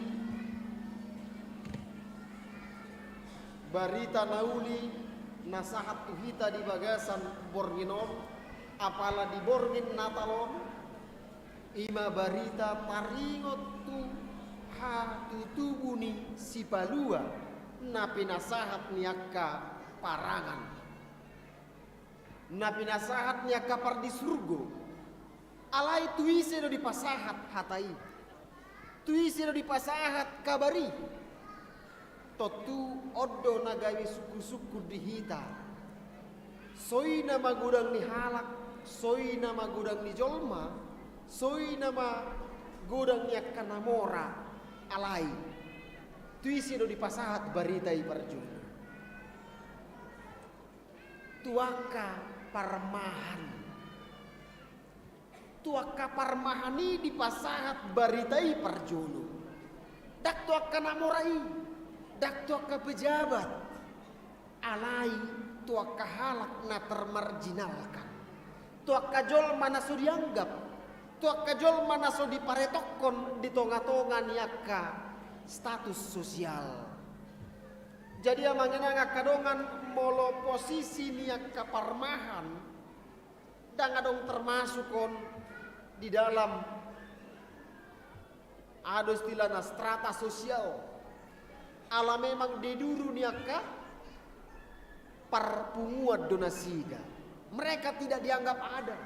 barita na uli na sahat tu hita di bagasan borngin on, apala di borngin Natal on, i ma barita taringot tu hatutubu ni Sipalua na pinasahat ni angka parangan, na pinasahat ni angka pardisurgo. Alai tu ise do dipasahat hata i? Tu ise do dipasahat kabar i? Tontu on do na gabe sungkunsungkun di hita. Soi na magodang ni halak, soi na magodang ni jolma, soi na magodang ni angka na mora, alai tu ise do dipasahat barita i parjolo? Tu angka parmahan. Tu angka parmahan i dipasahat barita i parjolo. Ndang tu angka na mora i, ndang tu angka pejabat, alai tu angka halak na termarginalkan, tu angka jolma na so dianggap, tu angka jolma na so diparetokkon di tongatonga ni angka status sosial. Jadi amang inang, angka dongan, molo posisi ni angka parmahan, ndang adong termasuk on di dalam, aha do istilahna, strata sosial. Ala memang de jure ni angka parpunguan do nasida. Mereka tidak dianggap ada.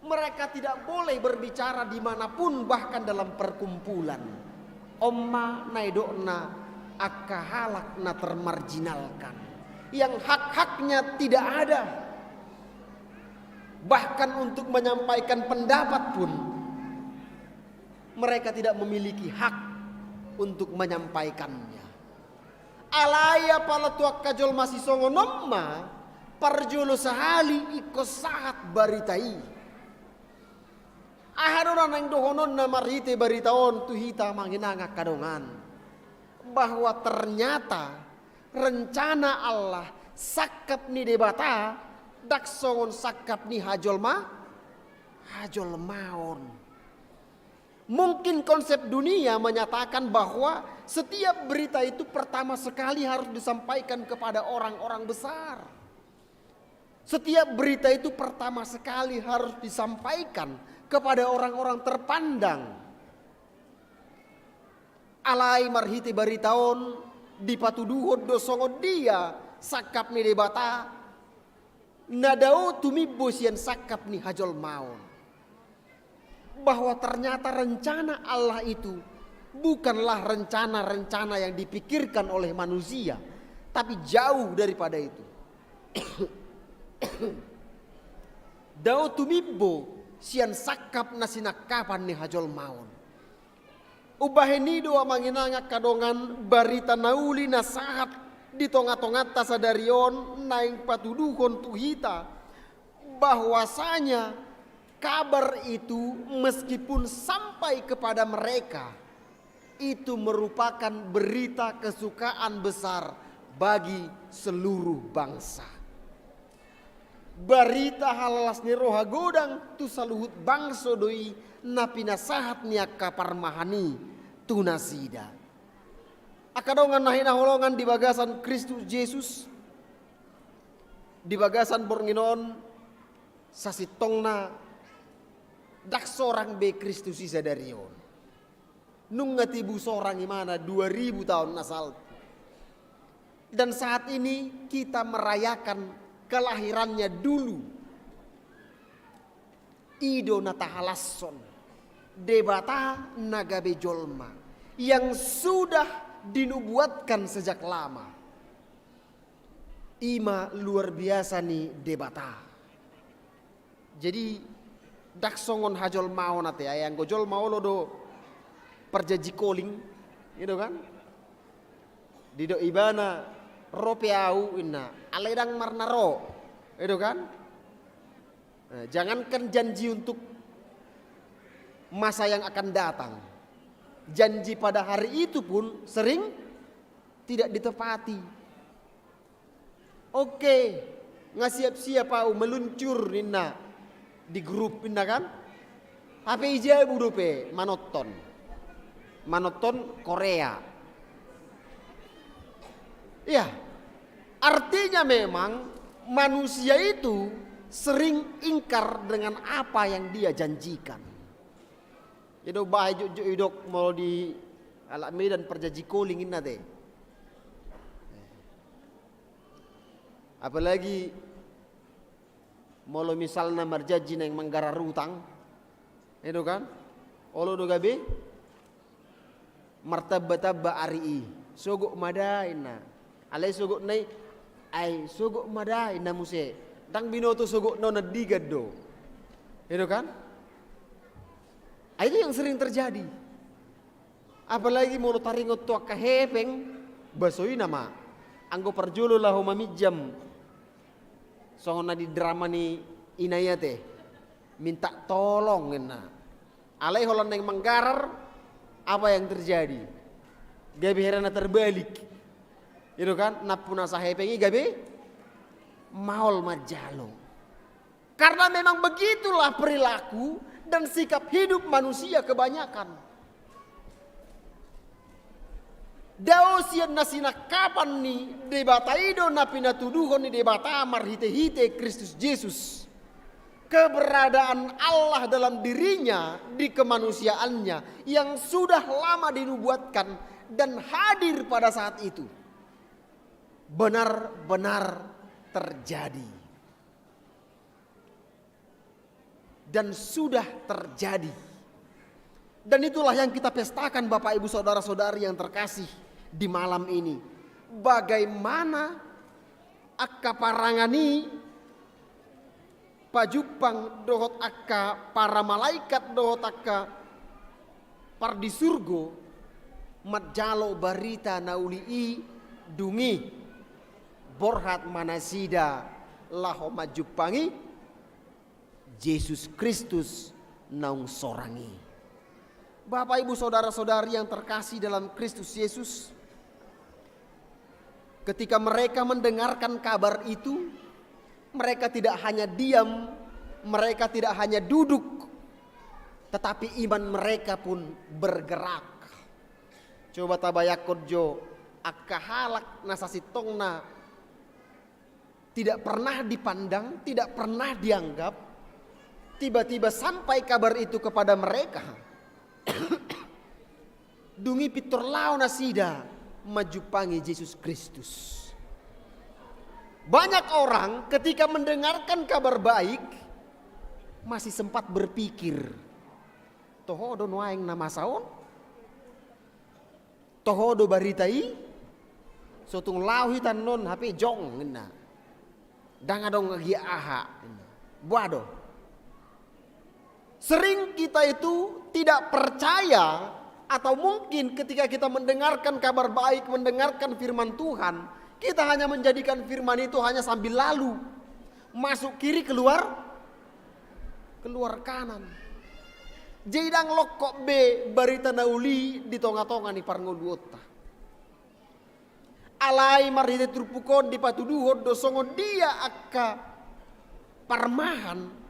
Mereka tidak boleh berbicara di mana pun, bahkan dalam perkumpulan. On ma na nidokna angka halak na termarginalkan, yang hak-haknya tidak ada. Bahkan untuk menyampaikan pendapat pun, mereka tidak memiliki hak untuk menyampaikannya. Alai apala tu angka jolma sisongon on ma, Parjolo sahali ingkon sahat barita i. Aha do na naeng dohononna marhite barita on tu hita, amang inang angka dongan? Bahwa ternyata rencana Allah, sangkap ni Debata, ndang songon sangkap ni hajolma, hajolmaon. Mungkin konsep dunia menyatakan bahwa setiap berita itu pertama sekali harus disampaikan kepada orang-orang besar. Setiap berita itu pertama sekali harus disampaikan kepada orang-orang terpandang. Alai marhite barita on dipatuduhon do songon dia sangkap ni Debata, na dao tumimbo sian sangkap ni hajolmaon. Bahwa ternyata rencana Allah itu bukanlah rencana-rencana yang dipikirkan oleh manusia, tapi jauh daripada itu. Dao tumimbo sian sangkap na sinangkapan ni hajolmaon. Umbahen i do, amang inang angka dongan, barita na uli na sahat di tonga-tonganta sadari on naeng patuduhon tu hita, bahwasanya kabar itu meskipun sampai kepada mereka, itu merupakan berita kesukaan besar bagi seluruh bangsa. Barita halalas ni roha godang tu saluhut bangso do i na pinasahat ni angka parmahan i tu nasida. Angka dongan na hinaholongan di bagasan Kristus Jesus, di bagasan borngin on, sasintongna ndang sorang be Kristus i sadari on. Nunga tibu sorang imana dua ribu taon na salpu. Dan saat ini kita merayakan kelahirannya dulu. I do na tahalashon, Debata na gabe jolma, yang sudah dinubuatkan sejak lama. I ma luar biasa ni Debata. Jadi, ndang songon hajolmaon ate, ai anggo jolma olo do parjanji koling, i do kan? Didok ibana, ro pe au, inna, alai ndang marna ro, i do kan? Eh, jangankan janji untuk masa yang akan datang, janji pada hari itu pun sering tidak ditepati. Oke, nga siap-siap au meluncur ninna di grup ninna kan. Hape i jabu dope manonton. Manonton Korea. Iya. Artinya memang manusia itu sering ingkar dengan apa yang dia janjikan. Jadi bae jujur idok molo di halak Medan parjanji koling inna te. Apalagi molo misalna marjanji naeng manggarar utang, i do kan? Olo do gabe martamba-tamba ari i, sogot ma da inna. Alai sogot na i, ai sogot ma da inna muse. Ndang binoto sogot na on andigan do. I do kan? Ai itu yang sering terjadi. Apalagi molo taringot tu angka hepeng, baso i nama. Anggo parjolo laho maminjam, songon na di drama ni Inayat e, minta tolong inna. Alai holan naeng manggarar, apa yang terjadi? Gabe hera na terbalik. I do kan, nampuna sahepeng i gabe maol manjalo. Karena memang begitulah perilaku dan sikap hidup manusia kebanyakan. Dao sian na sinangkapan ni Debata i do na pinatuduhon ni Debata marhite-hite Kristus Jesus. Keberadaan Allah dalam dirinya di kemanusiaannya yang sudah lama dinubuatkan dan hadir pada saat itu. Benar-benar terjadi. Dan sudah terjadi. Dan itulah yang kita pestakan, Bapak, Ibu, saudara-saudari yang terkasih, di malam ini. Bagaimana angka parangan i pajumpang dohot angka para malaikat dohot angka pardisurgo manjalo barita na uli i, dung i borhat ma nasida laho manjumpangi Jesus Kristus naung sorang i. Bapak, Ibu, saudara-saudari yang terkasih dalam Kristus Yesus, ketika mereka mendengarkan kabar itu, mereka tidak hanya diam, mereka tidak hanya duduk, tetapi iman mereka pun bergerak. Coba tabayangkon jo, angka halak na sasintongna tidak pernah dipandang, tidak pernah dianggap, tiba-tiba sampai kabar itu kepada mereka. Dung i pintor laho nasida manjumpangi Jesus Kristus. Banyak orang ketika mendengarkan kabar baik masih sempat berpikir, toho do nuaeng na masa on? Toho do barita i? So tung laho hita annon, hape jongjong ninna. Ndang adong gia aha ninna. Boha do? Sering kita itu tidak percaya, atau mungkin ketika kita mendengarkan kabar baik, mendengarkan firman Tuhan, kita hanya menjadikan firman itu hanya sambil lalu. Masuk kiri, keluar, keluar kanan. Jadi ndang longkot be barita na uli di tonga-tonga ni parngoluonta. Alai marhite turpuk on dipatuduhon do songon dia angka parmahan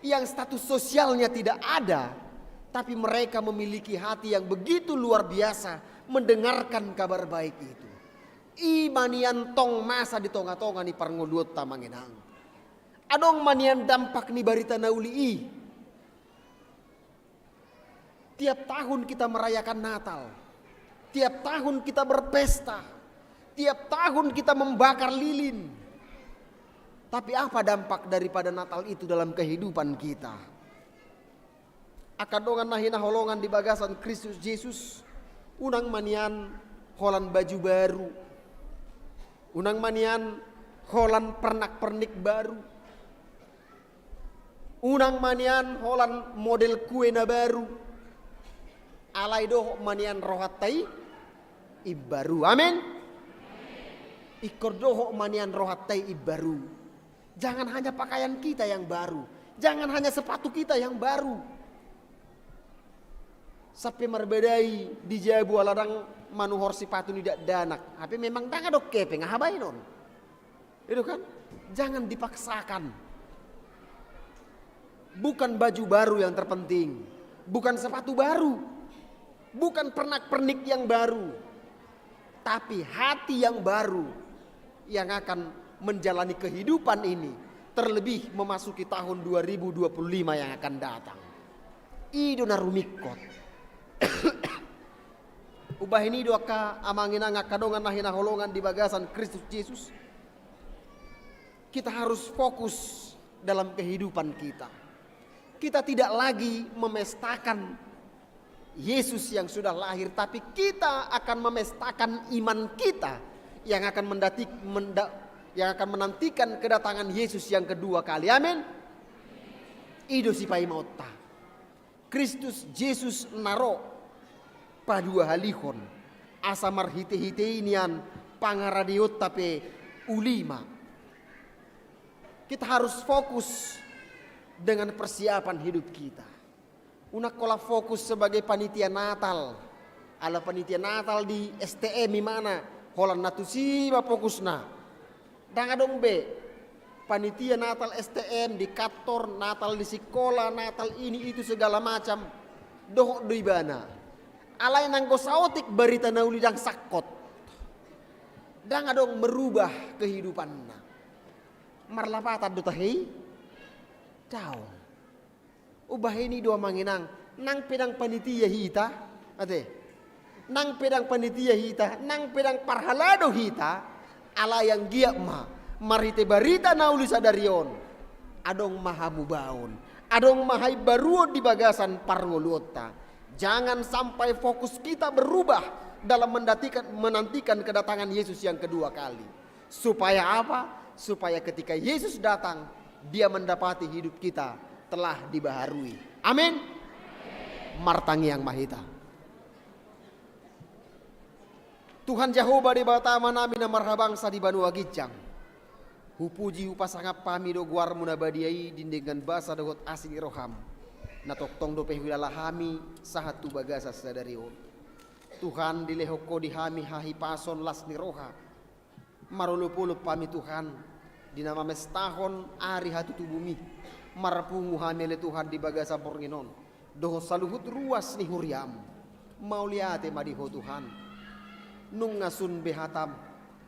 yang status sosialnya tidak ada, tapi mereka memiliki hati yang begitu luar biasa mendengarkan kabar baik itu. I ma nian tong masa di tonga-tonga ni parngoluonta, amang inang. Adong ma nian dampak ni barita na uli i. Tiap tahun kita merayakan Natal, tiap tahun kita berpesta, tiap tahun kita membakar lilin. Tapi apa dampak daripada Natal itu dalam kehidupan kita? Angka dongan na hinaholongan di bagasan Kristus Jesus, unang ma nian holan baju baru. Unang ma nian holan pernak-pernik baru. Unang ma nian holan model kue na baru. Alai dohot ma nian rohanta i imbaru. Amin. Ingkon dohot ma nian rohanta i imbaru. Jangan hanya pakaian kita yang baru. Jangan hanya sepatu kita yang baru. Sampe marbadai di jabu ala ndang manuhor sipatu ni dakdanak. Hape memang ndang adong hepeng, aha baenon? Itu kan? Jangan dipaksakan. Bukan baju baru yang terpenting, bukan sepatu baru, bukan pernak-pernik yang baru, tapi hati yang baru yang akan menjalani kehidupan ini, terlebih memasuki tahun dua ribu dua puluh lima yang akan datang. I do na rumingkot. Umbahen i do angka amang inang, angka dongan na hinaholongan di bagasan Kristus Jesus, kita harus fokus dalam kehidupan kita. Kita tidak lagi memestakan Yesus yang sudah lahir, tapi kita akan memestakan iman kita yang akan mendatik-, menda-, yang akan menantikan kedatangan Yesus yang kedua kali. Amin. I do sipaimaonta. Kristus Jesus na ro paduahalihon, asa marhitehite i nian pangaradeonta pe uli ma. Kita harus fokus dengan persiapan hidup kita. Unang holan fokus sebagai panitia Natal. Ala panitia Natal di S T M i ma na, holan na tusi ma fokusna. Ndang adong be panitia Natal S T M di kantor, Natal di sikola, Natal ini itu segala macam. Dohot do ibana. Alai nanggo saotik barita na uli ndang sangkot. Ndang adong merubah kehidupanna. Marlapatan do tahe i? Daong. Umbahen i do amang inang, nang pe ndang panitia hita, ate. Nang pe ndang panitia hita, nang pe ndang parhalado hita, alai anggiat ma marhite barita na uli sadari on, adong ma hamubaon, adong ma haimbaruon di bagasan parngoluonta. Jangan sampai fokus kita berubah dalam mendatikan-, menantikan kedatangan Yesus yang kedua kali. Supaya apa? Supaya ketika Yesus datang, Dia mendapati hidup kita telah dibaharui. Amin. Martangiang ma hita. Tuhan Jahowa, Debata Amanami na marhabangsa di banua ginjang, Hupuji hupasangap hami do goarmu na badia i di denggan basa dohot asi ni roham, na tongtong dope huilala hami sahat tu bagasan sadari on. Tuhan, dilehon ho di hami hahipason, las ni roha, marolopolop hami Tuhan, di na mamestahon ari hatutubumi. Marpungu hami ale Tuhan di bagasan borngin on dohot saluhut ruas ni huriam. Mauliate ma di ho Tuhan. Nunga sun be hatam,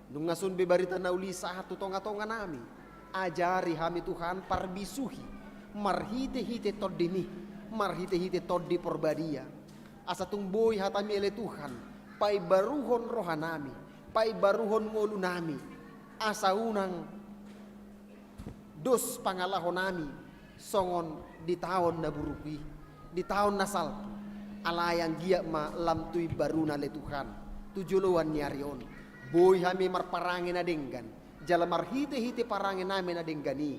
nunga sun be barita na uli sahat tu tongatonganami. Ajari hami Tuhan parbisuhi marhitehite tondimi, marhitehite Tondi Parbadia. Asa tung boi hatami ale Tuhan paimbaruhon rohanami, paimbaruhon ngolunami, asa unang dos pangalahonami songon di taon na buruk i, di taon na salpu. Alai anggiat ma lam tu imbaruna ale Tuhan tu joloan ni ari on, boi hami marparange na denggan, jala marhitehite parangenami na denggan i,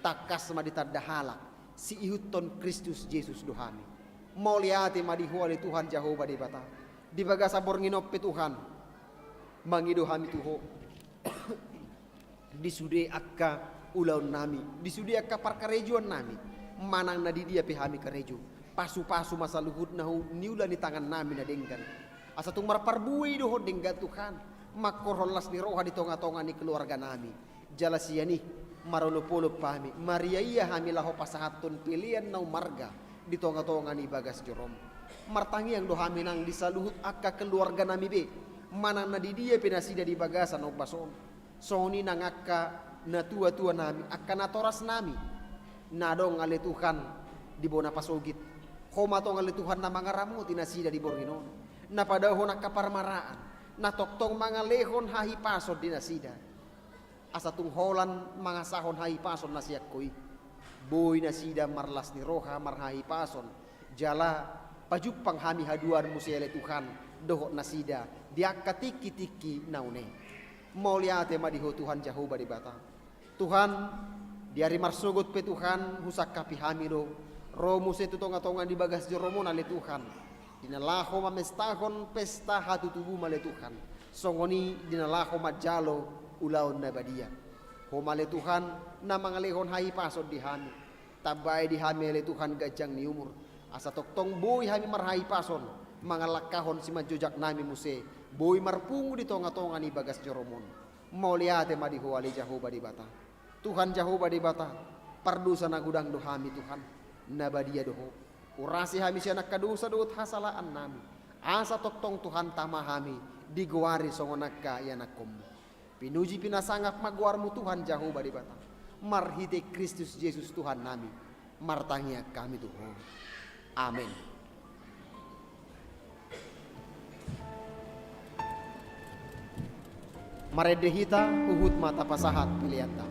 tangkas ma ditanda halak siihuthon Kristus Jesus do hami. Mauliate ma di ho ale Tuhan Jahowa Debata. Di bagasan borngin on pe Tuhan, mangido hami tu ho di sude angka ulaonnami, di sude angka parkarejoannami, manang na di dia pe hami karejo, pasupasu ma saluhut na hu-, niula ni tangannami na denggan. Asa tung marparbue dohot denggan Tuhan, mangkorhon las ni roha di tongatonga ni keluarganami. Jala sian i, marolopolop hami, mariaia hami laho pasahathon pelean na umarga di tongatonga ni bagas jorom. Martangiang do hami nang di saluhut angka keluarganami be, manang na di dia pe nasida di bagasan ombas on. Songon i nang angka natuatuanami, angka natorasnami na adong ale Tuhan di bona pasogit. Ho ma tong ale Tuhan na mangaramoti nasida di borngin on, na padaohon angka parmaraan, na tongtong mangalehon hahipason di nasida. Asa tung holan mangasahon hahipason na sian ho i, boi nasida marlas ni roha, marhahipason, jala pajumpang hami haduan muse ale Tuhan dohot nasida di angka tingkitingki na une. Mauliate ma di ho Tuhan Jahowa Debata. Tuhan, di ari marsogot pe Tuhan, husangkapi hami do ro muse tu tongatonga ni bagas jorom on ale Tuhan, di na laho mamestahon pesta hatutubum ale Tuhan, songon i di na laho manjalo ulaon na badia. Ho ma ale Tuhan na mangalehon hahipason di hami. Tambai di hami ale Tuhan ganjang ni umur, asa tongtong boi hami marhahipason mangalangkahon simanjojaknami muse, boi marpungu di tongatonga ni bagas jorom on. Mauliate ma di ho ale Jahowa Debata. Tuhan Jahowa Debata, pardosa na godang do hami Tuhan, na badia do ho. Urasi hami sian angka dosa dohot hasalaannami, asa tongtong Tuhan tama hami digoari songon angka ianakkonmu. Pinuji pinasangap ma goarmu Tuhan Jahowa Debata, marhite Kristus Jesus Tuhannami, martangiang hami tu ho. Amen. Marende hita, huhut ma tapasahat peleanta.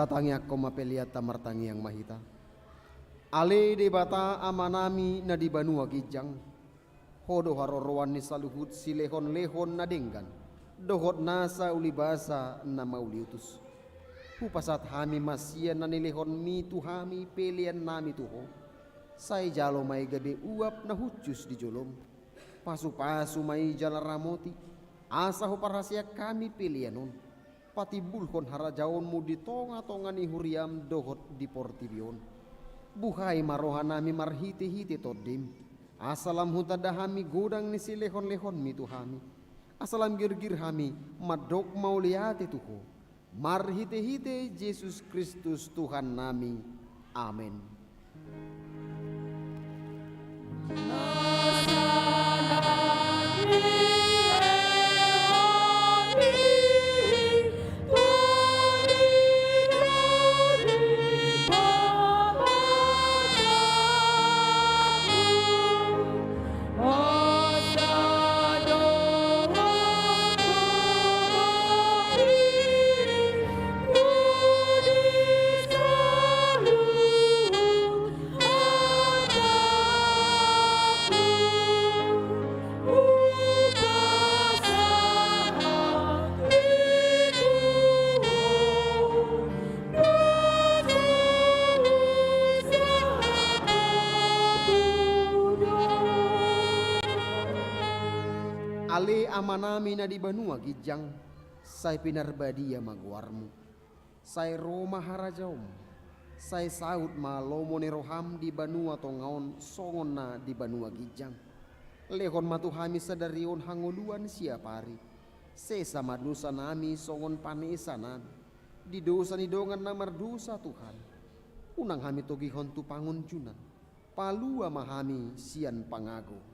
Tatangiangkon ma peleanta, martangiang ma hita. Ale Debata Amanami na di banua ginjang, Ho do haroroan ni saluhut silehonlehon na denggan dohot nasa ulibasa na mauliutus. Hupasahat hami ma sian na nilehonMi tu hami peleannami tu Ho. Sai jalo ma i gabe uap na hushus di joloM. Pasupasu ma i jala ramoti, asa huparhaseang hami pelean on patimbulhon harajaonMu di tongatonga ni huriaM dohot di portibi on. Buhai ma rohanami marhitehite TondiM, asa lam hutanda hami godang ni silehonlehonMi tu hami, asa lam girgir hami mandok mauliate tu Ho, marhitehite Jesus Kristus Tuhannami. Amen. Ale Amanami na di banua ginjang, sai pinarbadia ma goarMu. Sai ro ma harajaonMu. Sai saut ma lomo ni rohaM di banua tonga on songon na di banua ginjang. Lehon ma tu hami sadari on hangoluan siapari. Sesa ma dosanami songon panesanami di dosa ni dongan na mardosa tu hami. Unang hami togihon tu pangunjunan. Palua ma hami sian pangago.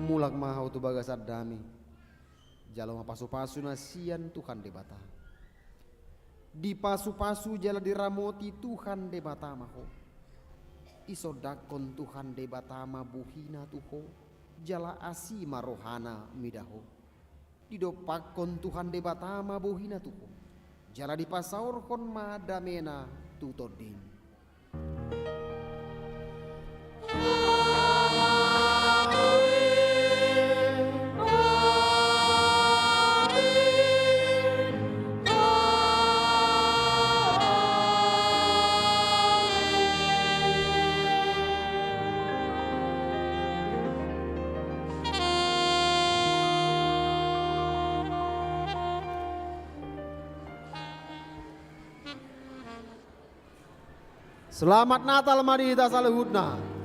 Mulak ma hau tu bagasan dame. Jalo ma pasupasu na sian Tuhan Debata. Dipasupasu jala diramoti Tuhan Debata ma ho. Isondangkon Tuhan Debata ma bohina tu ho, jala asi ma rohana mida ho. Didompakkon Tuhan Debata ma bohina tu ho, jala dipasaorhon ma damena tu tondim. Selamat Natal ma di hita saluhutna.